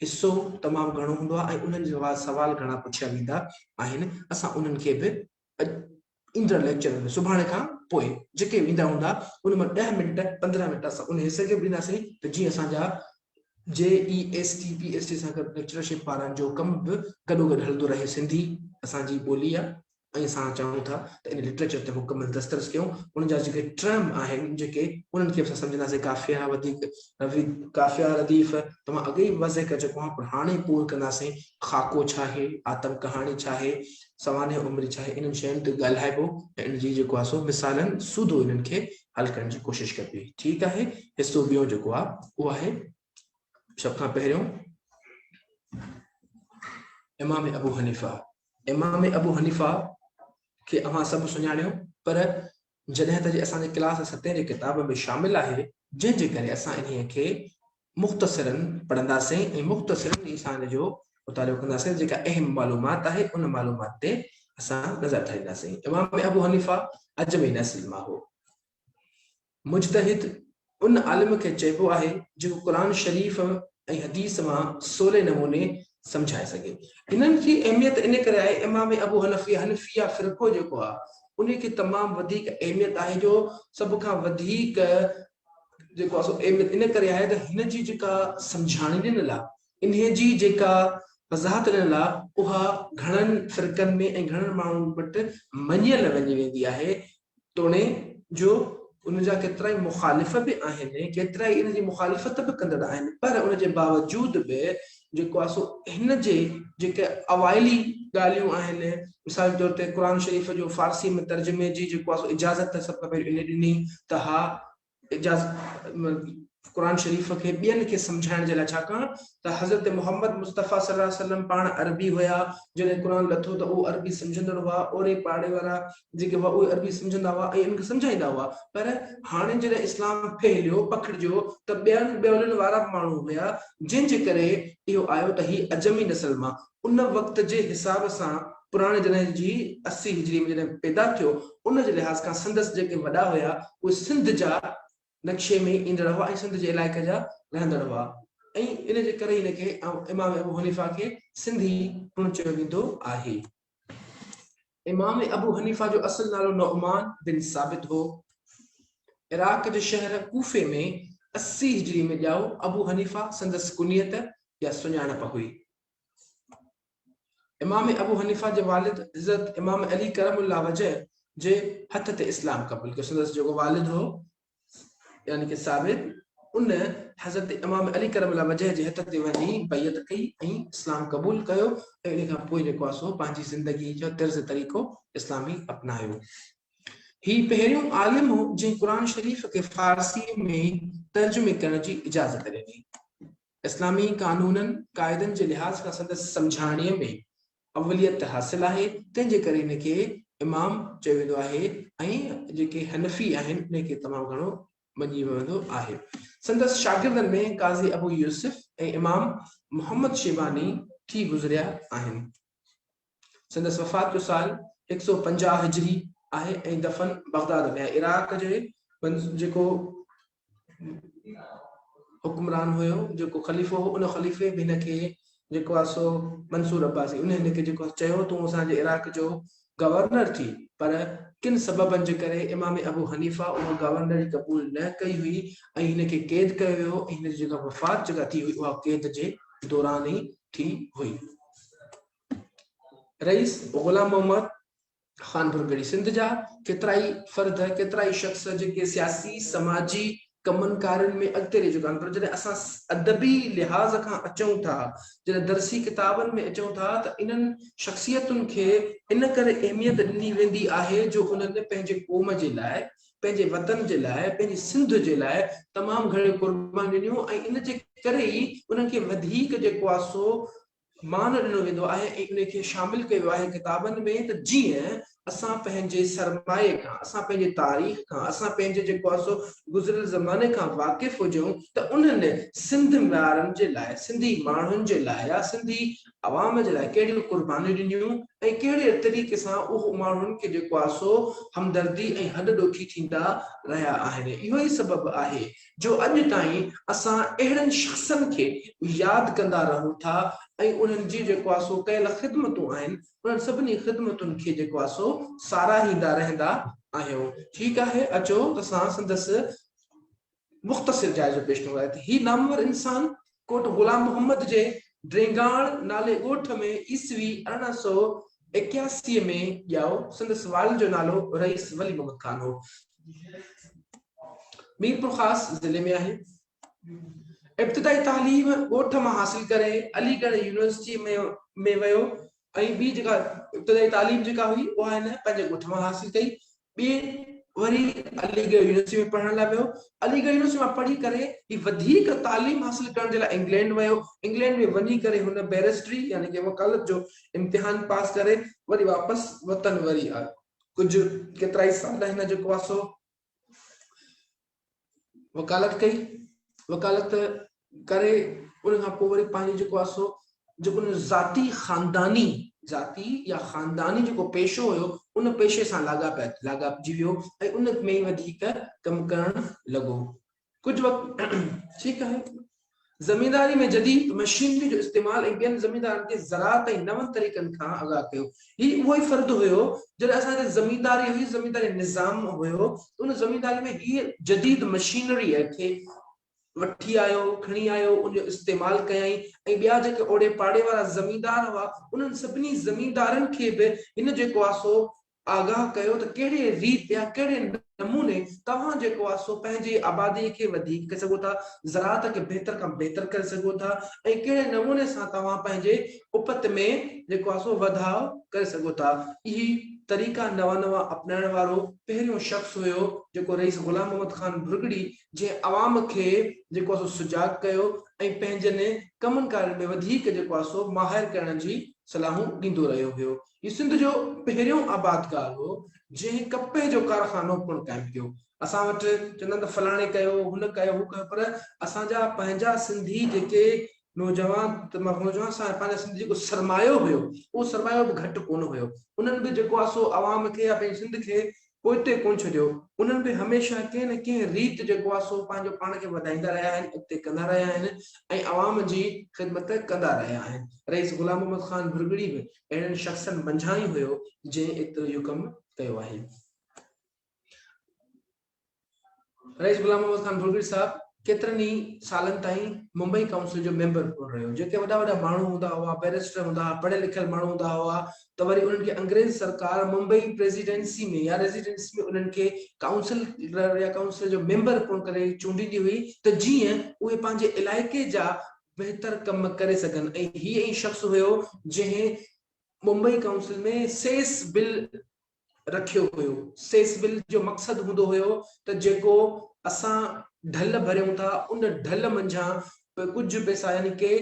حصو تمام گهڻو هوندو آهي ۽ انهن جا سوال گهڻا پڇيا ويندا آهن اسان انهن کي به ايندڙ ليڪچر ۾ سڀاڻي کان پوء جيڪي به ايندا هوندا ان مان ڏهه منٽ 15 منٽ اسان ان حصي کي به ڏينداسين ته جيئن اسان جا جي E S T P S T سان گڏ ليڪچررشپ وارن جو ڪم به گڏو گڏ هلندو رهي. سنڌي اسان جي ٻولي آهي ۽ اسان چاهيون ٿا ته ان لٽريچر تي مڪمل دسترس ڪيون. ان جا جيڪي ٽرم آهن جيڪي انهن کي به اسان سمجهنداسين قافيه وڌيڪ قافيه رديف ته مان اڳي ئي واضح ڪري چڪو آهيان پر هاڻي پور ڪنداسين خاڪو ڇا آهي آتم ڪهاڻي ڇا آهي سوانح عمري ڇا آهي انهن شين تي ڳالهائبو ۽ ان جي جيڪو آهي سو مثالن سوڌو انهن کي حل ڪرڻ جي ڪوشش ڪبي. ٺيڪ آهي حصو ٻيون جيڪو آهي اهو آهي سڀ کان پهريون امام ابو حنيفه. امام ابو حنيفه کي اوهان سڀ سڃاڻيو پر جڏهن ته جي اسان جي ڪلاس ستين جي ڪتاب ۾ شامل آهي جنهن جي ڪري اسان انهيء کي مختصراً پڙهنداسين ۽ مختصراً ئي اسان ان جو مطالعو ڪنداسين جيڪا اهم معلومات آهي ان معلومات تي اسان نظر ٺاهينداسين. امام ابو حنيفه عجمي نسل مان هو. مجتهد ان عالم کي چئبو آهي جيڪو قرآن شريف ۽ حديث مان سولي نموني سمجهائي سگهي. انهن جي اهميت ان ڪري آهي امام ابو حنفيه حنفيه فرقو جيڪو آهي ان کي تمام وڌيڪ اهميت آهي جو سڀ کان وڌيڪ جيڪو آهي سو اهميت ان ڪري آهي ته هن جي جيڪا سمجهاڻي ڏنل آهي انهي جي جيڪا وضاحت ڏنل آهي اها گهڻن فرقن ۾ ۽ گهڻن ماڻهن وٽ مڃيل وڃي ويندي آهي توڻي جو ان جا ڪيترائي مخالف به آهن، ڪيترائي ان جي مخالفت به ڪندڙ آهن، پر ان جي باوجود به جيڪو آهي سو هن جي جيڪي اوائلي ڳالهيون آهن، مثال جي طور تي قرآن شريف جو فارسي ۾ ترجمي جي جيڪو آهي سو اجازت سڀ کان پهريون ان ڏني ته ها اجازت قرآن شريف کي ٻين کي سمجهائڻ جي لاء ڇاڪاڻ ته حضرت محمد مصطفيٰ صلي الله عليه وسلم پاڻ عربي هيا جڏهن قرآن لٿو ته اهو عربي سمجهندڙ هئا اوري پاڙي وارا جيڪي هئا اهي عربي سمجهندا هئا ۽ انهن کي سمجهائيندا هئا پر هاڻي جڏهن اسلام ڦهليو پکڙجيو ته ٻين ٻولين وارا به ماڻهو هيا جنهن جي ڪري اهو آيو ته هي عجمي نسل مان ان وقت جي حساب سان پراڻي جڏهن جي 80 هجري ۾ جڏهن پيدا ٿيو ان جي لحاظ کان سندس جيڪي وڏا هيا اهي سنڌ جا نقشي ۾ ايندڙ هئا ۽ سنڌ جي علائقي جا رهندڙ هئا ۽ ان جي ڪري هن کي امام ابو حنيفه کي سنڌي پڻ چيو ويندو آهي. امام ابو حنيفه جو اصل نالو نعمان بن ثابت هو. عراق جي شهر ڪوفي ۾ 80 هجري ۾ ڄائو. ابو حنيفه سندس ڪنيت يا سڃاڻپ هئي. امام ابو حنيفه جي والد حضرت امام علي ڪرم الله وجه جي هٿ تي اسلام قبول ڪيو. سندس جيڪو والد هو يعني ڪه ثابت ان حضرت امام علي ڪرم الله وجه جي هٿ تي وڃي بيعت ڪئي ۽ اسلام قبول ڪيو ۽ ان کان پوء جيڪو آهي سو پنهنجي زندگي جو طرز طريقو اسلامي اپنايو. هي پهريون عالم هو جنهن قرآن شريف کي فارسي ۾ ترجمي ڪرڻ جي اجازت ڏني. اسلامي قانونن، قاعدن جي لحاظ کان سندس سمجهاڻيء ۾ اوليت حاصل آهي، تنهن جي ڪري هن کي امام چيو ويندو آهي ۽ جيڪي حنفي آهن انهن کي تمام گهڻو مڃي ويندو آهي. سندس شاگردن ۾ قاضي ابو يوسف ۽ امام محمد شيباني ٿي گذريا آهن. سندس وفات جو سال 150 هجري آهي ۽ دفن بغداد ۾ آهي. عراق جي جيڪو حڪمران هيو، جيڪو خليفو هو، ان خليفي به هن کي جيڪو آهي سو منصور عباسي ان هن کي جيڪو چيو تون اسان جي عراق جو گورنر ٿي، پر ڪن سببن جي ڪري امام ابو حنيفه اها گورنري قبول نه ڪئي هئي ۽ هن کي قيد ڪيو ويو ۽ هن جي جيڪا وفات جيڪا ٿي هئي اها قيد جي دوران ئي ٿي هئي. رئيس غلام محمد خان ڀرڳڙي سنڌ جا ڪيترائي فرد، ڪيترائي شخص جيڪي سياسي، سماجي ڪمن ڪارين ۾ اڳتي رهي چڪا آهن پر جڏهن اسان ادبي لحاظ کان اچون ٿا، جڏهن درسي ڪتابن ۾ اچون ٿا ته انهن شخصيتن کي ان ڪري اهميت ڏني ويندي آهي جو انهن پنهنجي قوم جي لاء، پنهنجي وطن جي لاء، پنهنجي سنڌ جي لاء تمام گهڻيون قربانيون ڏنيون ۽ ان جي ڪري ئي انهن کي وڌيڪ جيڪو آهي سو مان ڏنو ويندو آهي ۽ ان کي شامل ڪيو ويو آهي ڪتابن ۾ ته جيئن اسان پنهنجي سرمايي کان، اسان پنهنجي تاريخ کان، اسان پنهنجي جيڪو آهي سو گذريل زماني کان واقف هجون ته انهن سنڌ وارن جي لاء، سنڌي ماڻهن جي لاء يا سنڌي عوام جي لاء ڪهڙيون قربانيون ڏنيون ۽ ڪهڙي طريقي سان اهو ماڻهن کي جيڪو آهي سو همدردي ۽ هڏ ڏوکي ٿيندا رهيا آهن. اهو ئي سبب آهي جو اڄ تائين اسان اهڙن شخصن کي ياد ڪندا رهون ٿا ۽ انهن جي جيڪو آهي سو ڪيل خدمتون آهن انهن سڀني خدمتن کي جيڪو آهي سو ساراهيندا رهندا آهيون. ٺيڪ آهي اچو ته اسان سندس مختصر جائزو پيش ڪيون ٿا. هي نامور انسان ڪوٽ غلام محمد جي ڊرينگاڻ نالي ڳوٺ ۾ عيسوي 1881 ۾ ڄائو. سندس والد جو نالو رئيس ولي محمد خان هو. ميرپورخاص ضلعي ۾ آهي. ابتدائي تعليم ڳوٺ مان حاصل ڪري علي ڳڙهه يونيورسٽي ۾ ويو ۽ ٻي جيڪا ابتدائي تعليم جيڪا هئي اها هن پنهنجي ڳوٺ مان حاصل ڪئي. ٻي وري علي ڳڙهه يونيورسٽي ۾ پڙهڻ لاء ويو. علي ڳڙهه يونيورسٽي مان پڙهي ڪري هي وڌيڪ تعليم حاصل ڪرڻ جي لاء انگلينڊ ويو. انگلينڊ ۾ وڃي ڪري هن بئريسٽري يعني ڪي وڪالت جو امتحان پاس ڪري وري واپس وطن وري آيو. ڪجهه ڪيترائي سال هن جيڪو آهي سو وڪالت ڪئي وڪالت ڪري ان کان پوء وري پنهنجو جيڪو آهي سو جيڪو ان ذاتي خانداني ذاتي يا خانداني جيڪو پيشو هيو ان پيشي سان لاڳاپجي ويو ۽ ان ۾ ئي وڌيڪ ڪم ڪرڻ لڳو ڪجهه وقت ٺيڪ آهي. زمينداري ۾ جديد مشينري جو استعمال ۽ ٻين زميندارن کي زراعت ۽ نون طريقن کان آگاهه ڪيو. هي اهو ئي فرد هيو جڏهن اسان هتي زمينداري هئي، زمينداري نظام هيو ته ان زمينداري ۾ هيء جديد مشينريء کي وٺي آيو، کڻي آيو، ان جو استعمال ڪيائين ۽ ٻيا جيڪي اوڙي پاڙي وارا زميندار هئا، انهن سڀني زميندارن کي به هن جيڪو آهي سو آگاهه ڪيو ته ڪهڙي ريت يا ڪهڙي نموني توهان جيڪو آهي سو پنهنجي آبادي کي وڌيڪ ڪري سگهو ٿا، زراعت کي بهتر کان بهتر ڪري سگهو ٿا ۽ ڪهڙي نموني سان توهان پنهنجي اپت ۾ جيڪو آهي سو وڌاء ڪري سگهو ٿا. اهي طريقا نوان نوان اپنائڻ وارو پهريون شخص هيو جيڪو رئيس غلام محمد خان ڀرڳڙي جنهن عوام کي جيڪو آهي سو سجاڳ ڪيو ۽ پنهنجن ڪمن ڪارين ۾ وڌيڪ جيڪو آهي سو ماهر ڪرڻ جي صلاحون ڏيندو رهيو هيو. هي سنڌ جو پهريون آبادگار هو، جنهن ڪپهه جو ڪارخانو پڻ قائم ڪيو. اسان وٽ چوندا آهن ته فلاڻي ڪيو، هن ڪيو، هو ڪيو پر اسان جا پنهنجا سنڌي جيڪي نوجوان نوجوان سان پنهنجا سنڌ جيڪو سرمايو هيو، اهو سرمايو به گهٽ ڪونه هيو. انهن به جيڪو آهي سو عوام کي يا پنهنجي سنڌ کي پوئتي ڪونه ڇڏيو. انهن به هميشه ڪنهن نه ڪنهن ريت جيڪو آهي سو پنهنجو پاڻ کي وڌائيندا رهيا آهن، اڳتي ڪندا رهيا آهن ۽ عوام جي خدمت ڪندا رهيا آهن. رئيس غلام محمد خان ڀرڳڙي به اهڙن شخصن منجهان ئي هيو، جنهن ايترو اهو ڪم ڪيو آهي. رئيس غلام محمد خان ڀرڳڙي صاحب ڪيترن ئي سالن تائين ممبئي ڪائونسل جو ميمبر پڻ رهيو. جيڪي وڏا وڏا ماڻهو هوندا هئا، بئريسٽر هوندا هئا، پڙهيل لکيل ماڻهو هوندا هئا ته وري انهن کي انگريز سرڪار ممبئي پريزيڊنسي ۾ يا ريزيڊنسي ۾ انهن کي ڪائونسلر يا ڪائونسل جو ميمبر پڻ ڪري چونڊيندي هئي ته جيئن اهي پنهنجي علائقي جا بهتر ڪم ڪري سگهن ۽ هي ئي شخص هيو جنهن ممبئي ڪائونسل ۾ سيس بل رکيو هيو. سيس بل جو مقصد هوندو هيو ته جيڪو اسان ڍل ڀريون ٿا ان ڍل منجهان ڪجهه پئسا يعني ڪي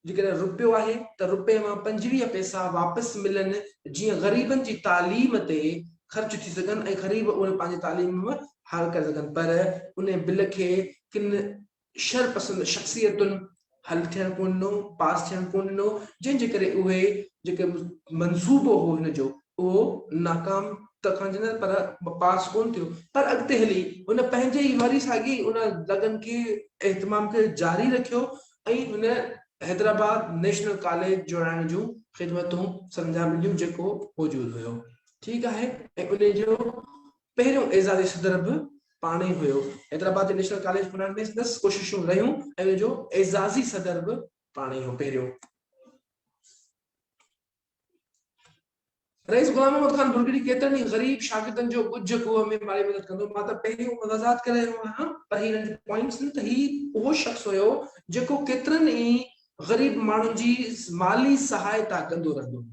جيڪڏهن رپيو آهي ته رپئي مان 25 پئسا واپس ملن جيئن غريبن جي تعليم تي خرچ ٿي سگهن ۽ غريب اهي پنهنجي تعليم حال ڪري سگهن پر ان بل کي ڪن شر پسند شخصيتن حل ٿيڻ ڪونه ڏنو، پاس ٿيڻ ڪونه ڏنو، جنهن جي ڪري اهي جيڪي منصوبو هو هن جو اهو ناڪام ته کان چوندا پر پاس ڪونه ٿيو پر اڳتي هلي هن پنهنجي ئي وري ساڳي ان لگن کي اهتمام کي جاري رکيو ۽ هن حيدرآباد نيشنل ڪاليج جوڙائڻ جون خدمتون سرانجام ڏنيون جيڪو موجود هيو. ٺيڪ آهي ۽ ان جو پهريون اعزازي صدر به پاڻ ئي هيو. حيدرآباد جي نيشنل ڪاليج کولائڻ ۾ سندس ڪوششون رهيون ۽ ان جو اعزازي صدر به پاڻ ئي هو پهريون. رئيس غلام محمد خان ڀرڳڙي ڪيترن ئي غريب شاگردن جو ڳجهه کوهه ۾ مالي مدد ڪندو. مان ته پهريون وضاحت ڪري رهيو آهيان پر هي هنن جون پوائنٽس آهن ته هي اهو شخص هيو جيڪو ڪيترن ئي غريب ماڻهن جي مالي سهائتا ڪندو رهندو هو.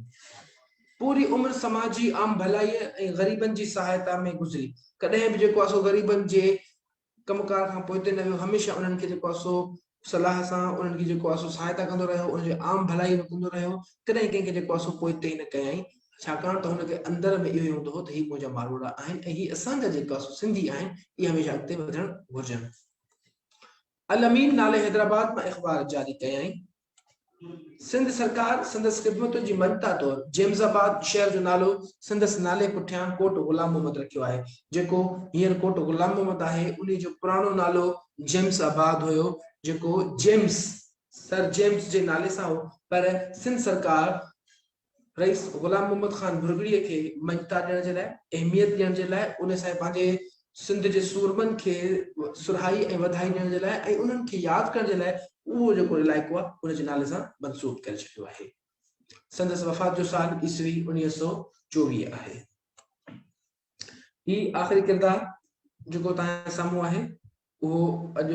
پوري عمر سماجي عام ڀلائيء ۽ غريبن جي سهائتا ۾ گذري. ڪڏهن به جيڪو آهي سو غريبن جي ڪم ڪار کان پوئتي نه ويو، هميشه انهن کي جيڪو آهي سو صلاح سان انهن کي جيڪو آهي سو سهائتا ڪندو رهيو، انهن جي عام ڀلائي به ڪندو رهيو، ڪڏهن ڪنهن کي جيڪو آهي سو پوئتي نه ڪيائين، ڇاڪاڻ ته هن کي اندر ۾ اهو ئي هوندو هو ته هي منهنجا ماروئڙا آهن ۽ هي اسان جا جيڪا سو سنڌي آهن، اهي هميشه اڳتي وڌڻ گهرجن. الامين نالي حيدرآباد مان اخبار جاري ڪيائين. سنڌ سرڪار سندس خدمتن جي مڃتا طور جيمز آباد شهر جو نالو سندس نالي پٺيان ڪوٽ غلام محمد رکيو آهي، جيڪو هينئر ڪوٽ غلام محمد آهي، انهي جو پراڻو نالو جيمز آباد هيو، جيڪو جيمز، سر جيمز جي نالي سان هو، پر سنڌ سرڪار رئيس غلام محمد خان ڀرڳڙيء کي مڃتا ڏيڻ جي لاء، اهميت ڏيڻ جي لاء، ان سان پنهنجي سنڌ جي سورمن کي سرهائي ۽ وڌائي ڏيڻ جي لاء ۽ انهن کي ياد ڪرڻ جي لاء اهو جيڪو علائقو آهي ان جي نالي سان منسوب ڪري ڇڏيو آهي. سندس وفات جو سال عيسوي 1924 آهي. هي آخري ڪردار جيڪو توهان جي سامهون آهي اهو اڄ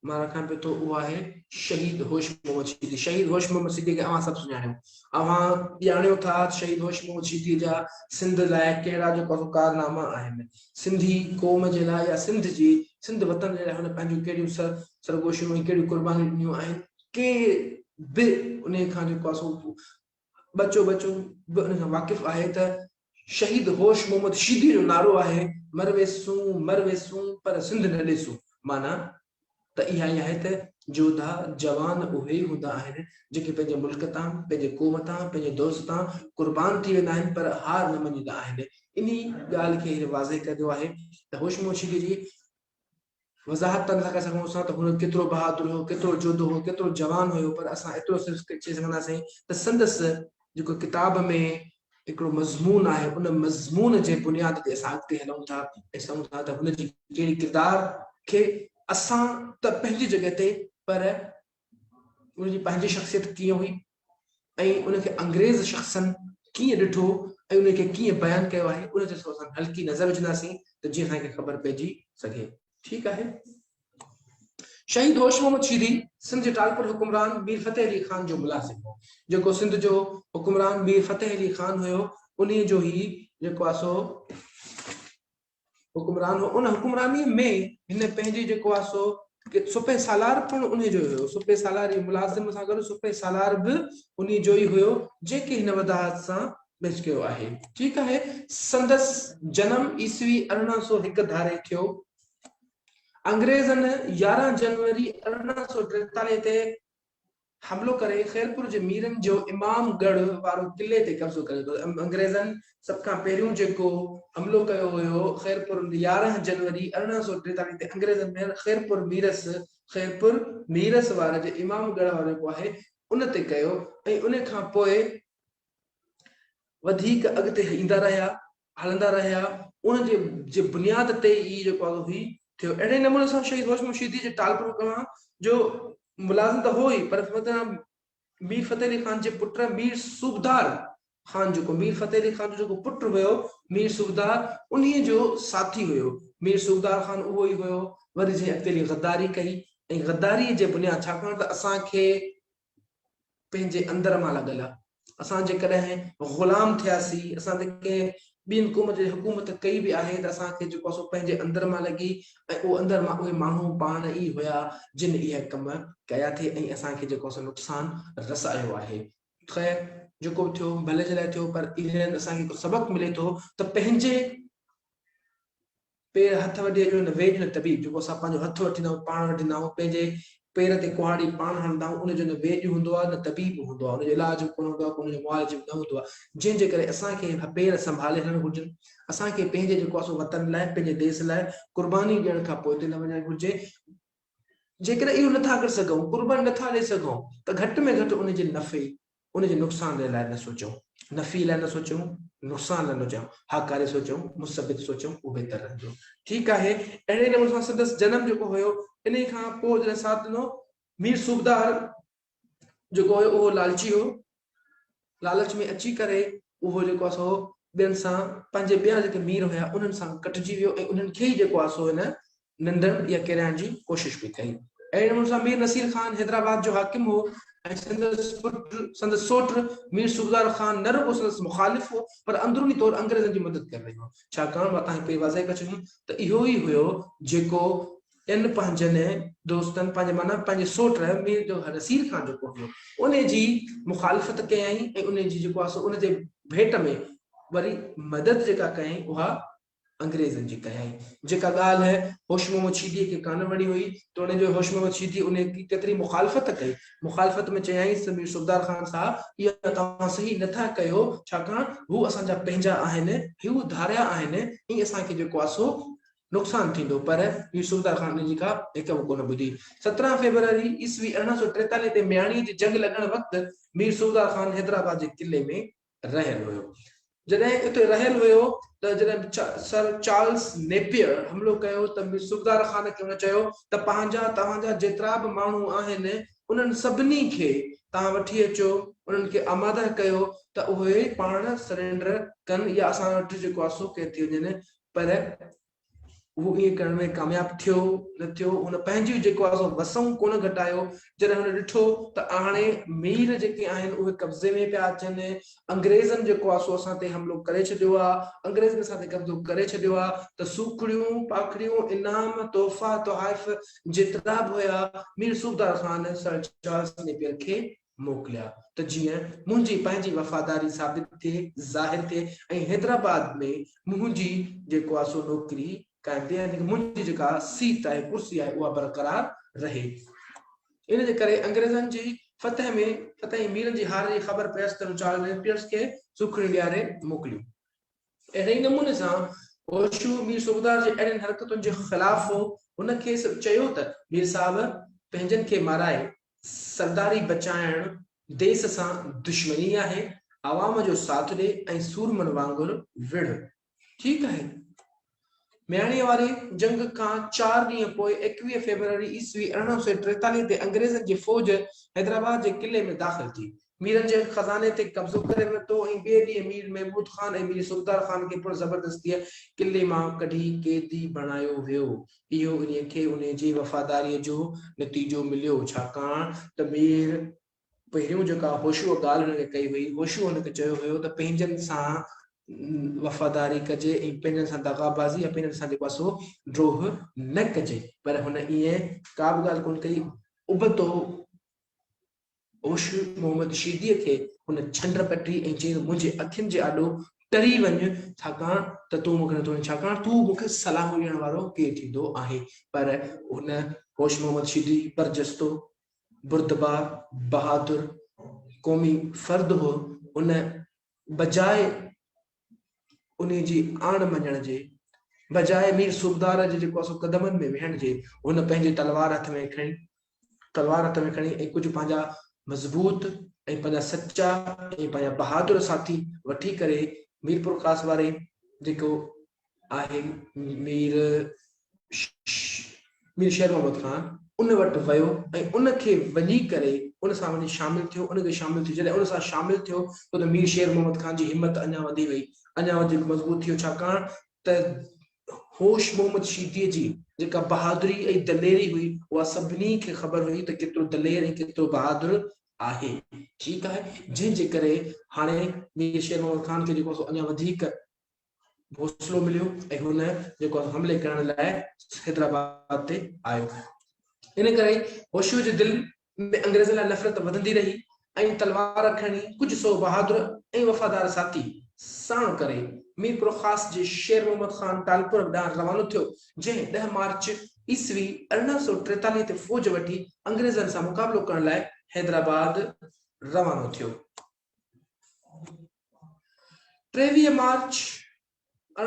مان رکان پيو ٿو اهو آهي شهيد هوش محمد شيدي. شهيد هوش محمد شيدي کي اوهان سڀ سڃاڻيو. اوهان ڄاڻيو ٿا شهيد هوش محمد شيدي جا سنڌ لاء ڪهڙا جو ڪو ڪارناما آهن. سنڌي قوم جي لاء يا سنڌ جي سنڌ وطن جي لاء هن پنهنجون ڪهڙيون سر سرگوشيون ۽ ڪهڙيون قربانيون ڏنيون آهن. ڪي به انهي کان جيڪو آهي سو ٻچو ٻچو به ان کان واقف آهي ته شهيد هوش محمد شيدي جو نعرو آهي مر ويسون مر ويسون پر سنڌ نه ڏيسون معنيٰ ته اها ئي آهي ته جوڌا جوان اهي ئي هوندا آهن جيڪي پنهنجي ملڪ تان پنهنجي قوم تان پنهنجي دوست تان قربان ٿي ويندا آهن پر هار نه مڃيندا آهن انهي ڳالهه کي هن واضح ڪيو آهي ته هوش محمد شيدي جي وضاحت ته نٿا ڪري سگهون اسان ته هو ڪيترو بهادر هيو، ڪيترو جوڌو هو، ڪيترو جوان هيو پر اسان ايترو صرف چئي سگهنداسين ته سندس جيڪو ڪتاب ۾ هڪڙو مضمون آهي ان مضمون جي بنياد تي اسان اڳتي هلون ٿا ۽ سمجهون ٿا ته هن جي ڪهڙي ڪردار کي اسان ته پنهنجي جڳهه تي پر ان جي پنهنجي شخصيت ڪيئن هئي ۽ ان کي انگريز شخصن ڪيئن ڏٺو ۽ ان کي ڪيئن بيان ڪيو آهي ان تي اسان هلڪي نظر وجهنداسين ته جيئن اسان کي خبر پئجي سگهي. ٺيڪ آهي. شهيد هوش محمد شيدي سنڌ جي ٽالپر حڪمران مير فتح علي خان جو ملازم هو. جيڪو سنڌ جو حڪمران مير فتح علي خان هيو انهي جو هي جيڪو آهي سو حڪمران هو. ان حڪمرانيء ۾ هن پنهنجي جيڪو آهي سو سپهه سالار پڻ انهي جو ئي هيو. سپهه سالار جي ملازم سان گڏ سپهه سالار به انهي جو ئي هيو، جنهن کي هن وضاحت سان پيش ڪيو آهي. ٺيڪ آهي، سندس جنم عيسوي 1801 ڌاري ٿيو. انگريزن 11 جنوري 1843 تي حملو ڪري خيرپور جي ميرن جو امام ڳڙهه وارو قلعي تي قبضو ڪري ورتو. انگريزن سڀ کان پهريون جيڪو حملو ڪيو هيو خيرپور 11 جنوري 1843 تي انگريزن مير خيرپور ميرس خيرپور ميرس واري جي امام ڳڙهه وارو جيڪو آهي ان تي ڪيو ۽ ان کان پوء وڌيڪ اڳتي ايندا رهيا، هلندا رهيا، ان جي جي بنياد تي ئي جيڪو آهي هي ٿيو. اهڙي نموني سان شهيد هوش مرشيدي جي ٽالپر حڪمران جو ملازم ته هو ئي پر مير فتح علي خان جي پٽ مير صوبدار خان جيڪو مير فتح علي خان جو جيڪو پٽ هيو مير صوبدار انهي جو ساٿي هيو. مير صوبدار خان اهو ئي هيو وري جنهن اڳتي هلي غداري ڪئي ۽ غداري جي بنياد ڇاڪاڻ ته اسان کي پنهنجي اندر مان لڳل آ. اسان جيڪڏهن غلام ٿياسين، اسان تي ڪنهن ٻين قوم جي حڪومت ڪئي به آهي ته اسان کي جيڪو آ سو پنهنجي اندر مان لڳي ۽ اهو اندر مان اهي ماڻهو پاڻ ئي هيا جن اهي ڪم ڪيا ٿي ۽ اسان کي جيڪو آ سو نقصان رسايو آهي. خير جيڪو به ٿيو ڀلي جي لاء ٿيو پر انهن اسان کي هڪ سبق ملي ٿو ته پنهنجي پير هٿ وڍي جو نه ويڄ نه طبيب، جيڪو اسان پنهنجو هٿ وٺيندا آهيون، پاڻ وڍيندا آهيون، پنهنجي پير تي ڪهاڙي پاڻ هڻندا آهيون، ان جو نه ويڄ هوندو آهي نه طبيب هوندو آهي، ان جو علاج به ڪونه هوندو آهي، ان جو معالج به نه هوندو آهي، جنهن جي ڪري اسان کي پير سنڀالي هلڻ گهرجن، اسان کي پنهنجي جيڪو آهي سو وطن لاء، پنهنجي ديس لاء قرباني ڏيڻ کان پوئتي نه وڃڻ گهرجي، جيڪڏهن اهو نٿا ڪري سگهون، قرباني نٿا ڏئي سگهون ته گهٽ ۾ گهٽ ان جي نفعي. ان جي نقصان لاء نه سوچون، نفعي لاء نه سوچون، نقصان لاء نه سوچون، هاڪاري سوچون، مثبت سوچون، اهو بهتر رهندو. ٺيڪ آهي، اهڙي نموني سان سندس جنم جيڪو هيو، انهي کان پوء جڏهن ساٿ ڏنو، مير صوبدار جيڪو هيو اهو لالچي هو، لالچ ۾ اچي ڪري اهو جيڪو آهي سو ٻين سان پنهنجي ٻيا جيڪي مير هيا انهن سان ڪٽجي ويو ۽ انهن کي ئي جيڪو آهي سو هن ننڊڻ يا ڪيرائڻ جي ڪوشش پئي ڪئي. اهڙي نموني سان مير نصير خان حيدرآباد جو حاڪم هو ۽ سندس پٽ سندس سوٽ مير صوبدار خان نه رڳو سندس مخالف هو پر اندروني طور انگريزن جي مدد ڪري رهيو هو. ڇاڪاڻ مان توهان کي پهرين واضح ڪري ڇڏيم ته اهو ئي هيو جيڪو ٻين پنهنجن دوستن پنهنجي معنيٰ پنهنجي سوٽ مير جو نصير خان جيڪو هيو ان جي مخالفت ڪيائين ۽ ان جي جيڪو آهي سو ان جي ڀيٽ ۾ وري مدد جيڪا ڪيائين اها انگريزن جي ڪيائين، جيڪا ڳالهه هوش محمد شيديء کي ڪانه وڻي هئي، توڻي جو هوش محمد شيديء انهيء جي ڪيتري مخالفت ڪئي. مخالفت ۾ چيائينس ته مير صوبدار خان صاحب، اها توهان صحيح نه ٿا ڪيو، ڇاڪاڻ هو اسان جا پنهنجا آهن، هو ڌاريا آهن، ائين اسان کي جيڪو آهي سو نقصان ٿيندو. پر مير صوبدار خان انهيء جي ڪا هڪ به ڪونه ٻڌي. 17 فيبروري عيسوي 1843 تي مياڻيء جي جنگ لڳڻ وقت مير صوبدار خان حيدرآباد جي قلعي ۾ رهيل هيو. جڏهن اتي رهيل هيو ته جڏهن سر چارلس نيپيئر حملو ڪيو ته مير صوبدار خان کي هن چيو ته پنهنجا توهان جا جيترا به ماڻهو آهن انهن سڀني کي توهان وٺي اچو انهن کي آماده ڪيو ته اهي پاڻ سرينڊر ڪن يا اسان وٽ جيڪو آهي سو قيد ٿي وڃن پر هو ائين ڪرڻ ۾ ڪامياب ٿيو نه ٿيو، هن پنهنجيون جيڪو آهي سو وسئون ڪونه گهٽايو. جڏهن هن ڏٺو ته هاڻي مير جيڪي آهن اهي قبضي ۾ پيا اچن، انگريزن جيڪو آهي سو اسان تي حملو ڪري ڇڏيو آهي، انگريزن اسان تي قبضو ڪري ڇڏيو آهي ته سوکڙيون، پاکڙيون، انعام، تحفا، تحائف جيترا به هيا مير صوبدار خان سر چارلس نيپئر کي موڪليا ته جيئن منهنجي پنهنجي وفاداري ثابت ٿئي، ظاهر ٿئي ۽ حيدرآباد ۾ منهنجي جيڪو آهي سو نوڪري قائم ٿئي يعني منهنجي جيڪا سيٽ آهي، ڪرسي آهي، اها برقرار رهي. ان جي ڪري انگريزن جي فتح ۾ فتح ۽ ميرن جي هار جي خبر پيس ته هن چارلس نيپئرس کي سوکڙيون ڏياري موڪليون. اهڙي ئي نموني سان هوشو مير صوبدار جي اهڙين حرڪتن جي خلاف هو. هن کيس چيو ته مير صاحب پنهنجن کي مارائي سرداري بچائڻ ديس سان دشمني آهي، عوام جو ساٿ ڏي ۽ سورمن وانگر وڙهه. ٺيڪ آهي. مياڻيء واري جنگ کان چار ڏينهن پوء 21 فيبروري عيسوي 1843 تي انگريزن جي فوج حيدرآباد جي قلعي ۾ داخل ٿي. ميرن جي خزاني تي قبضو ڪري ورتو ۽ ٻئي ڏينهن مير محمود خان ۽ مير صوبدار خان کي پڻ زبردستيء قلعي مان ڪڍي قيدي بڻايو ويو. اهو انهيء کي انهيء جي وفاداريء جو نتيجو مليو، ڇاڪاڻ ته مير پهريون جيڪا هوشوء ڳالهه هن کي ڪئي هئي، هوشوء هن کي چيو هيو ته پنهنجن سان وفاداري ڪجي ۽ پنهنجن سان دغابازي يا پنهنجن سان جيڪو آهي سو ڊروهه نه ڪجي، پر هن ائين ڪا به ڳالهه ڪونه ڪئي، ابتو هوش محمد شيديء کي هن ڇنڊ پٽي ۽ چيائين ته منهنجي اکين جي آڏو ٽري وڃ، ڇاڪاڻ ته تون مون کي نٿو وڻين، ڇاڪاڻ تون مون کي صلاحون ڏيڻ وارو ڪير ٿيندو آهين؟ پر هن هوش محمد شيدي برجستو، بردبار، بهادر، قومي فرد هو، هن بجاء انهي جي آڻ مڃڻ جي بجاء مير صوبدار جي جيڪو آهي سو قدمن ۾ ويهڻ جي هن پنهنجي تلوار هٿ ۾ کڻي تلوار هٿ ۾ کڻي ۽ ڪجهه پنهنجا مضبوط ۽ پنهنجا سچا ۽ پنهنجا بهادر ساٿي وٺي ڪري ميرپورخاص واري جيڪو آهي مير مير شير محمد خان ان وٽ ويو ۽ ان کي وڃي ڪري ان سان وڃي شامل ٿيو ان کي شامل ٿيو جڏهن ان سان شامل ٿيو ته مير شير محمد خان جي همت اڃا وڌي وئي اڃا وڌيڪ مضبوط ٿيو ڇاڪاڻ ته هوش محمد شيدي جي جيڪا بهادري ۽ دليري هئي اها سڀني کي خبر هئي ته ڪيترو دلير ۽ ڪيترو بهادر آهي ٺيڪ آهي جنهن جي ڪري هاڻي مير شير محمد خان کي جيڪو اڃا وڌيڪ حوصلو مليو ۽ هن جيڪو حملي ڪرڻ لاء حيدرآباد تي آيو. ان ڪري هوشوء جي دل ۾ انگريزن لاء نفرت وڌندي رهي ۽ تلوار کڻي ڪجهه سو بهادر ۽ وفادار ساٿي ساڻ ڪري ميرپورخاص جي شير محمد خان ٽالپر ڏانهن روانو ٿيو، جنهن 10 مارچ عيسوي 1843 تي فوج وٺي انگريزن سان مقابلو ڪرڻ لاء حيدرآباد روانو ٿيو. 23 مارچ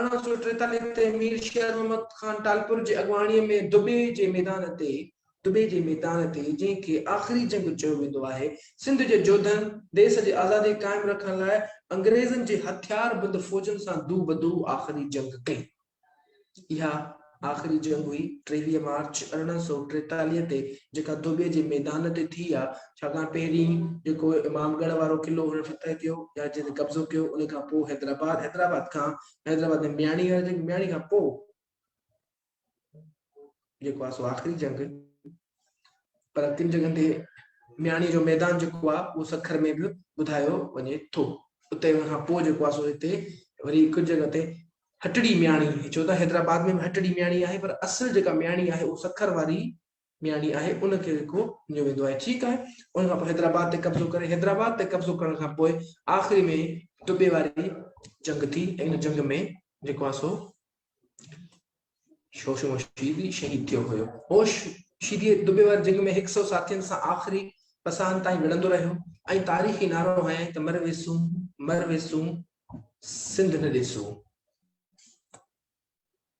1843 تي مير شير محمد خان ٽالپر جي اڳواڻيء ۾ دٻي جي ميدان تي دٻي جي ميدان تي جنهن کي آخري جنگ چيو ويندو آهي، سنڌ جي جوڌن ديس جي آزادي قائم رکڻ لاء انگريزن جي هٿياربند فوجن سان دوبدو آخري جنگ ڪئي. اها آخري جنگ هئي 23 مارچ 1843 تي جيڪا دٻي جي ميدان تي ٿي آ، ڇاڪاڻ پهرين جيڪو امام ڳڙهه وارو قلعو هنن فتح ڪيو يا جنهن تي قبضو ڪيو ان کان پوء حيدرآباد، حيدرآباد کان حيدرآباد ۾ مياڻي واري جنگ، مياڻي کان پوء جيڪو آهي سو آخري جنگ پر ڪن جڳهن تي مياڻي جو ميدان جيڪو آهي اهو سکر ۾ به ٻڌايو وڃي ٿو اتي ان کان پوء جيڪو آهي سو هتي وري ڪجهه جڳهه تي هٽڙي مياڻي ڇو ته حيدرآباد ۾ به هٽڙي مياڻي آهي پر اصل جيڪا مياڻي آهي اهو سکر واري مياڻي آهي ان کي جيڪو مڃيو ويندو آهي ٺيڪ آهي ان کان پوء حيدرآباد تي قبضو ڪري حيدرآباد تي قبضو ڪرڻ کان پوء آخري ۾ دٻي واري جنگ ٿي ۽ ان جنگ ۾ جيڪو آهي سو شوشو شيدي شهيد ٿيو هيو هوش شيدي دٻي واري جنگ ۾ هڪ سو ساٿين سان آخري پساهن تائين وڙهندو رهيو ۽ تاريخي نعرو هنيائين ته مر ويسون مر ويسون سنڌ نه ڏيسون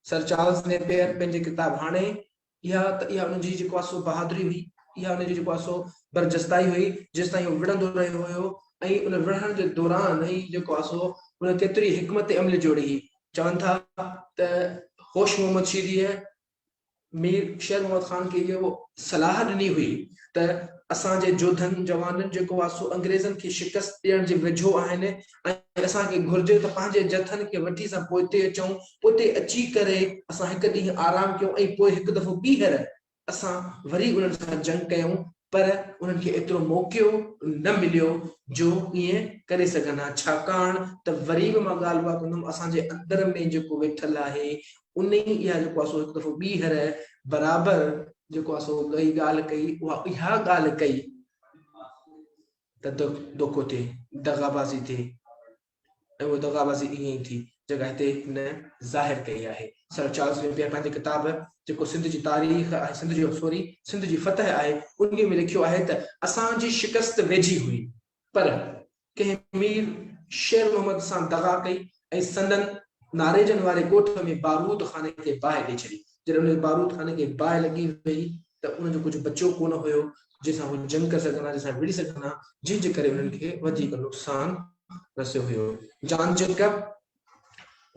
سر چارلس نيپئر پنهنجي ڪتاب هاڻي اها ته اها ان جي جيڪو آهي سو بهادري هئي، اها ان جي جيڪو آهي سو برجستائي هئي، جيستائين هو وڙهندو رهيو هيو ۽ ان وڙهڻ جي دوران ئي جيڪو آهي سو هن ڪيتري حڪمت عملي جوڙي هئي. چون ٿا ته هوش محمد شيديء مير شير محمد خان کي اهو صلاح ڏني هئي ته اسان جي جوڌن جوانن جيڪو آهي سو انگريزن کي شڪست ڏيڻ جي ويجهو آهن ۽ اسان کي گهرجي ته پنهنجي جٿن کي وٺي اسان پوئتي اچون، پوئتي اچي ڪري اسان هڪ ڏينهن آرام ڪيون ۽ پوء هڪ دفعو ٻيهر اسان وري انهن سان جنگ ڪيون، پر انهن کي ايترو موقعو نه مليو جو ائين ڪري سگهن ها، ڇاڪاڻ ته وري به مان ڳالهه اها ڪندم اسان جي اندر ۾ جيڪو ويٺل آهي انهي اها جيڪو آهي سو هڪ دفعو ٻيهر برابر جيڪو آهي سو ڳالهه ڪئي اها اها ڳالهه ڪئي. ته دوکو ٿئي، دغابازي ٿئي ۽ اها دغابازي ائين ئي ٿي جيڪا هتي هن ظاهر ڪئي آهي. سر چارلس نيپئر پنهنجي ڪتاب جيڪو سنڌ جي تاريخ آهي سنڌ جو سوري سنڌ جي فتح آهي انهي ۾ لکيو آهي ته اسان جي شڪست ويجهي هئي پر ڪنهن مير شير محمد سان دغا ڪئي ۽ سندن ناريجن واري ڳوٺ ۾ بارود خاني کي باهه ڏئي ڇڏي. جڏهن ان بارود خاني کي باهه لڳي وئي ته ان جو ڪجهه بچيو ڪونه هيو، جنهن سان هو جنگ ڪري سگهن ها، جنهن سان وڙهي سگهن ها، جنهن جي ڪري انهن کي وڌيڪ نقصان رسيو هيو. جان جيڪب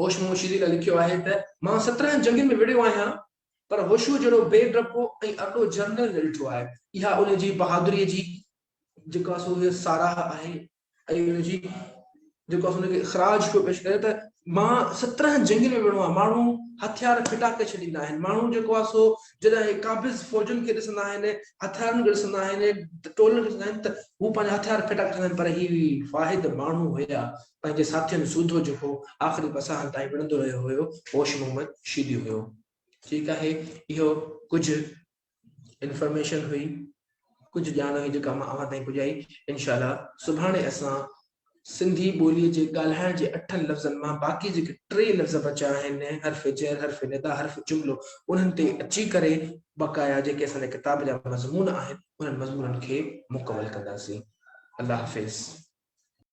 هوش محمد شيدي لاء لکيو آهي ته، مان 17 جنگين ۾ وڙهيو آهيان، پر هوشوء جهڙو بي ڊپو ۽ ارڏو جرنل نه ڏٺو آهي. اها ان جي بهادريء جي جيڪا سو هيء ساراهه آهي ۽ ان جي جيڪو آهي ان کي اخراج پيو پيش ڪري ته مان 17 جنگين ۾ وڙهيو آهيان، ماڻهو هٿيار ڦٽا ڪري ڇڏيندا آهن، ماڻهو جيڪو آهي سو جڏهن قابض فوجن کي ڏسندا آهن، هٿيارن کي ڏسندا آهن، ٽولن کي ڏسندا آهن ته هو پنهنجا هٿيار ڦٽا ڪري ڇڏيندا آهن، پر هي واحد ماڻهو هيا پنهنجي ساٿين سوڌو جيڪو آخري پساهن تائين وڙهندو رهيو هيو، هوش محمد شيدي هيو. ٺيڪ آهي اهو ڪجهه انفارميشن هئي ڪجهه ڄاڻ هئي جيڪا مان اوهان تائين پڄائي انشاء الله سڀاڻي اسان سنڌي ٻوليء جي ڳالهائڻ جي اٺن لفظن مان باقي جيڪي ٽي لفظ بچيا آهن حرف جر حرف ندا حرف جملو انهن تي اچي ڪري بقايا جيڪي اسان جي ڪتاب جا مضمون آهن انهن مضمونن کي مڪمل ڪنداسين الله حافظ.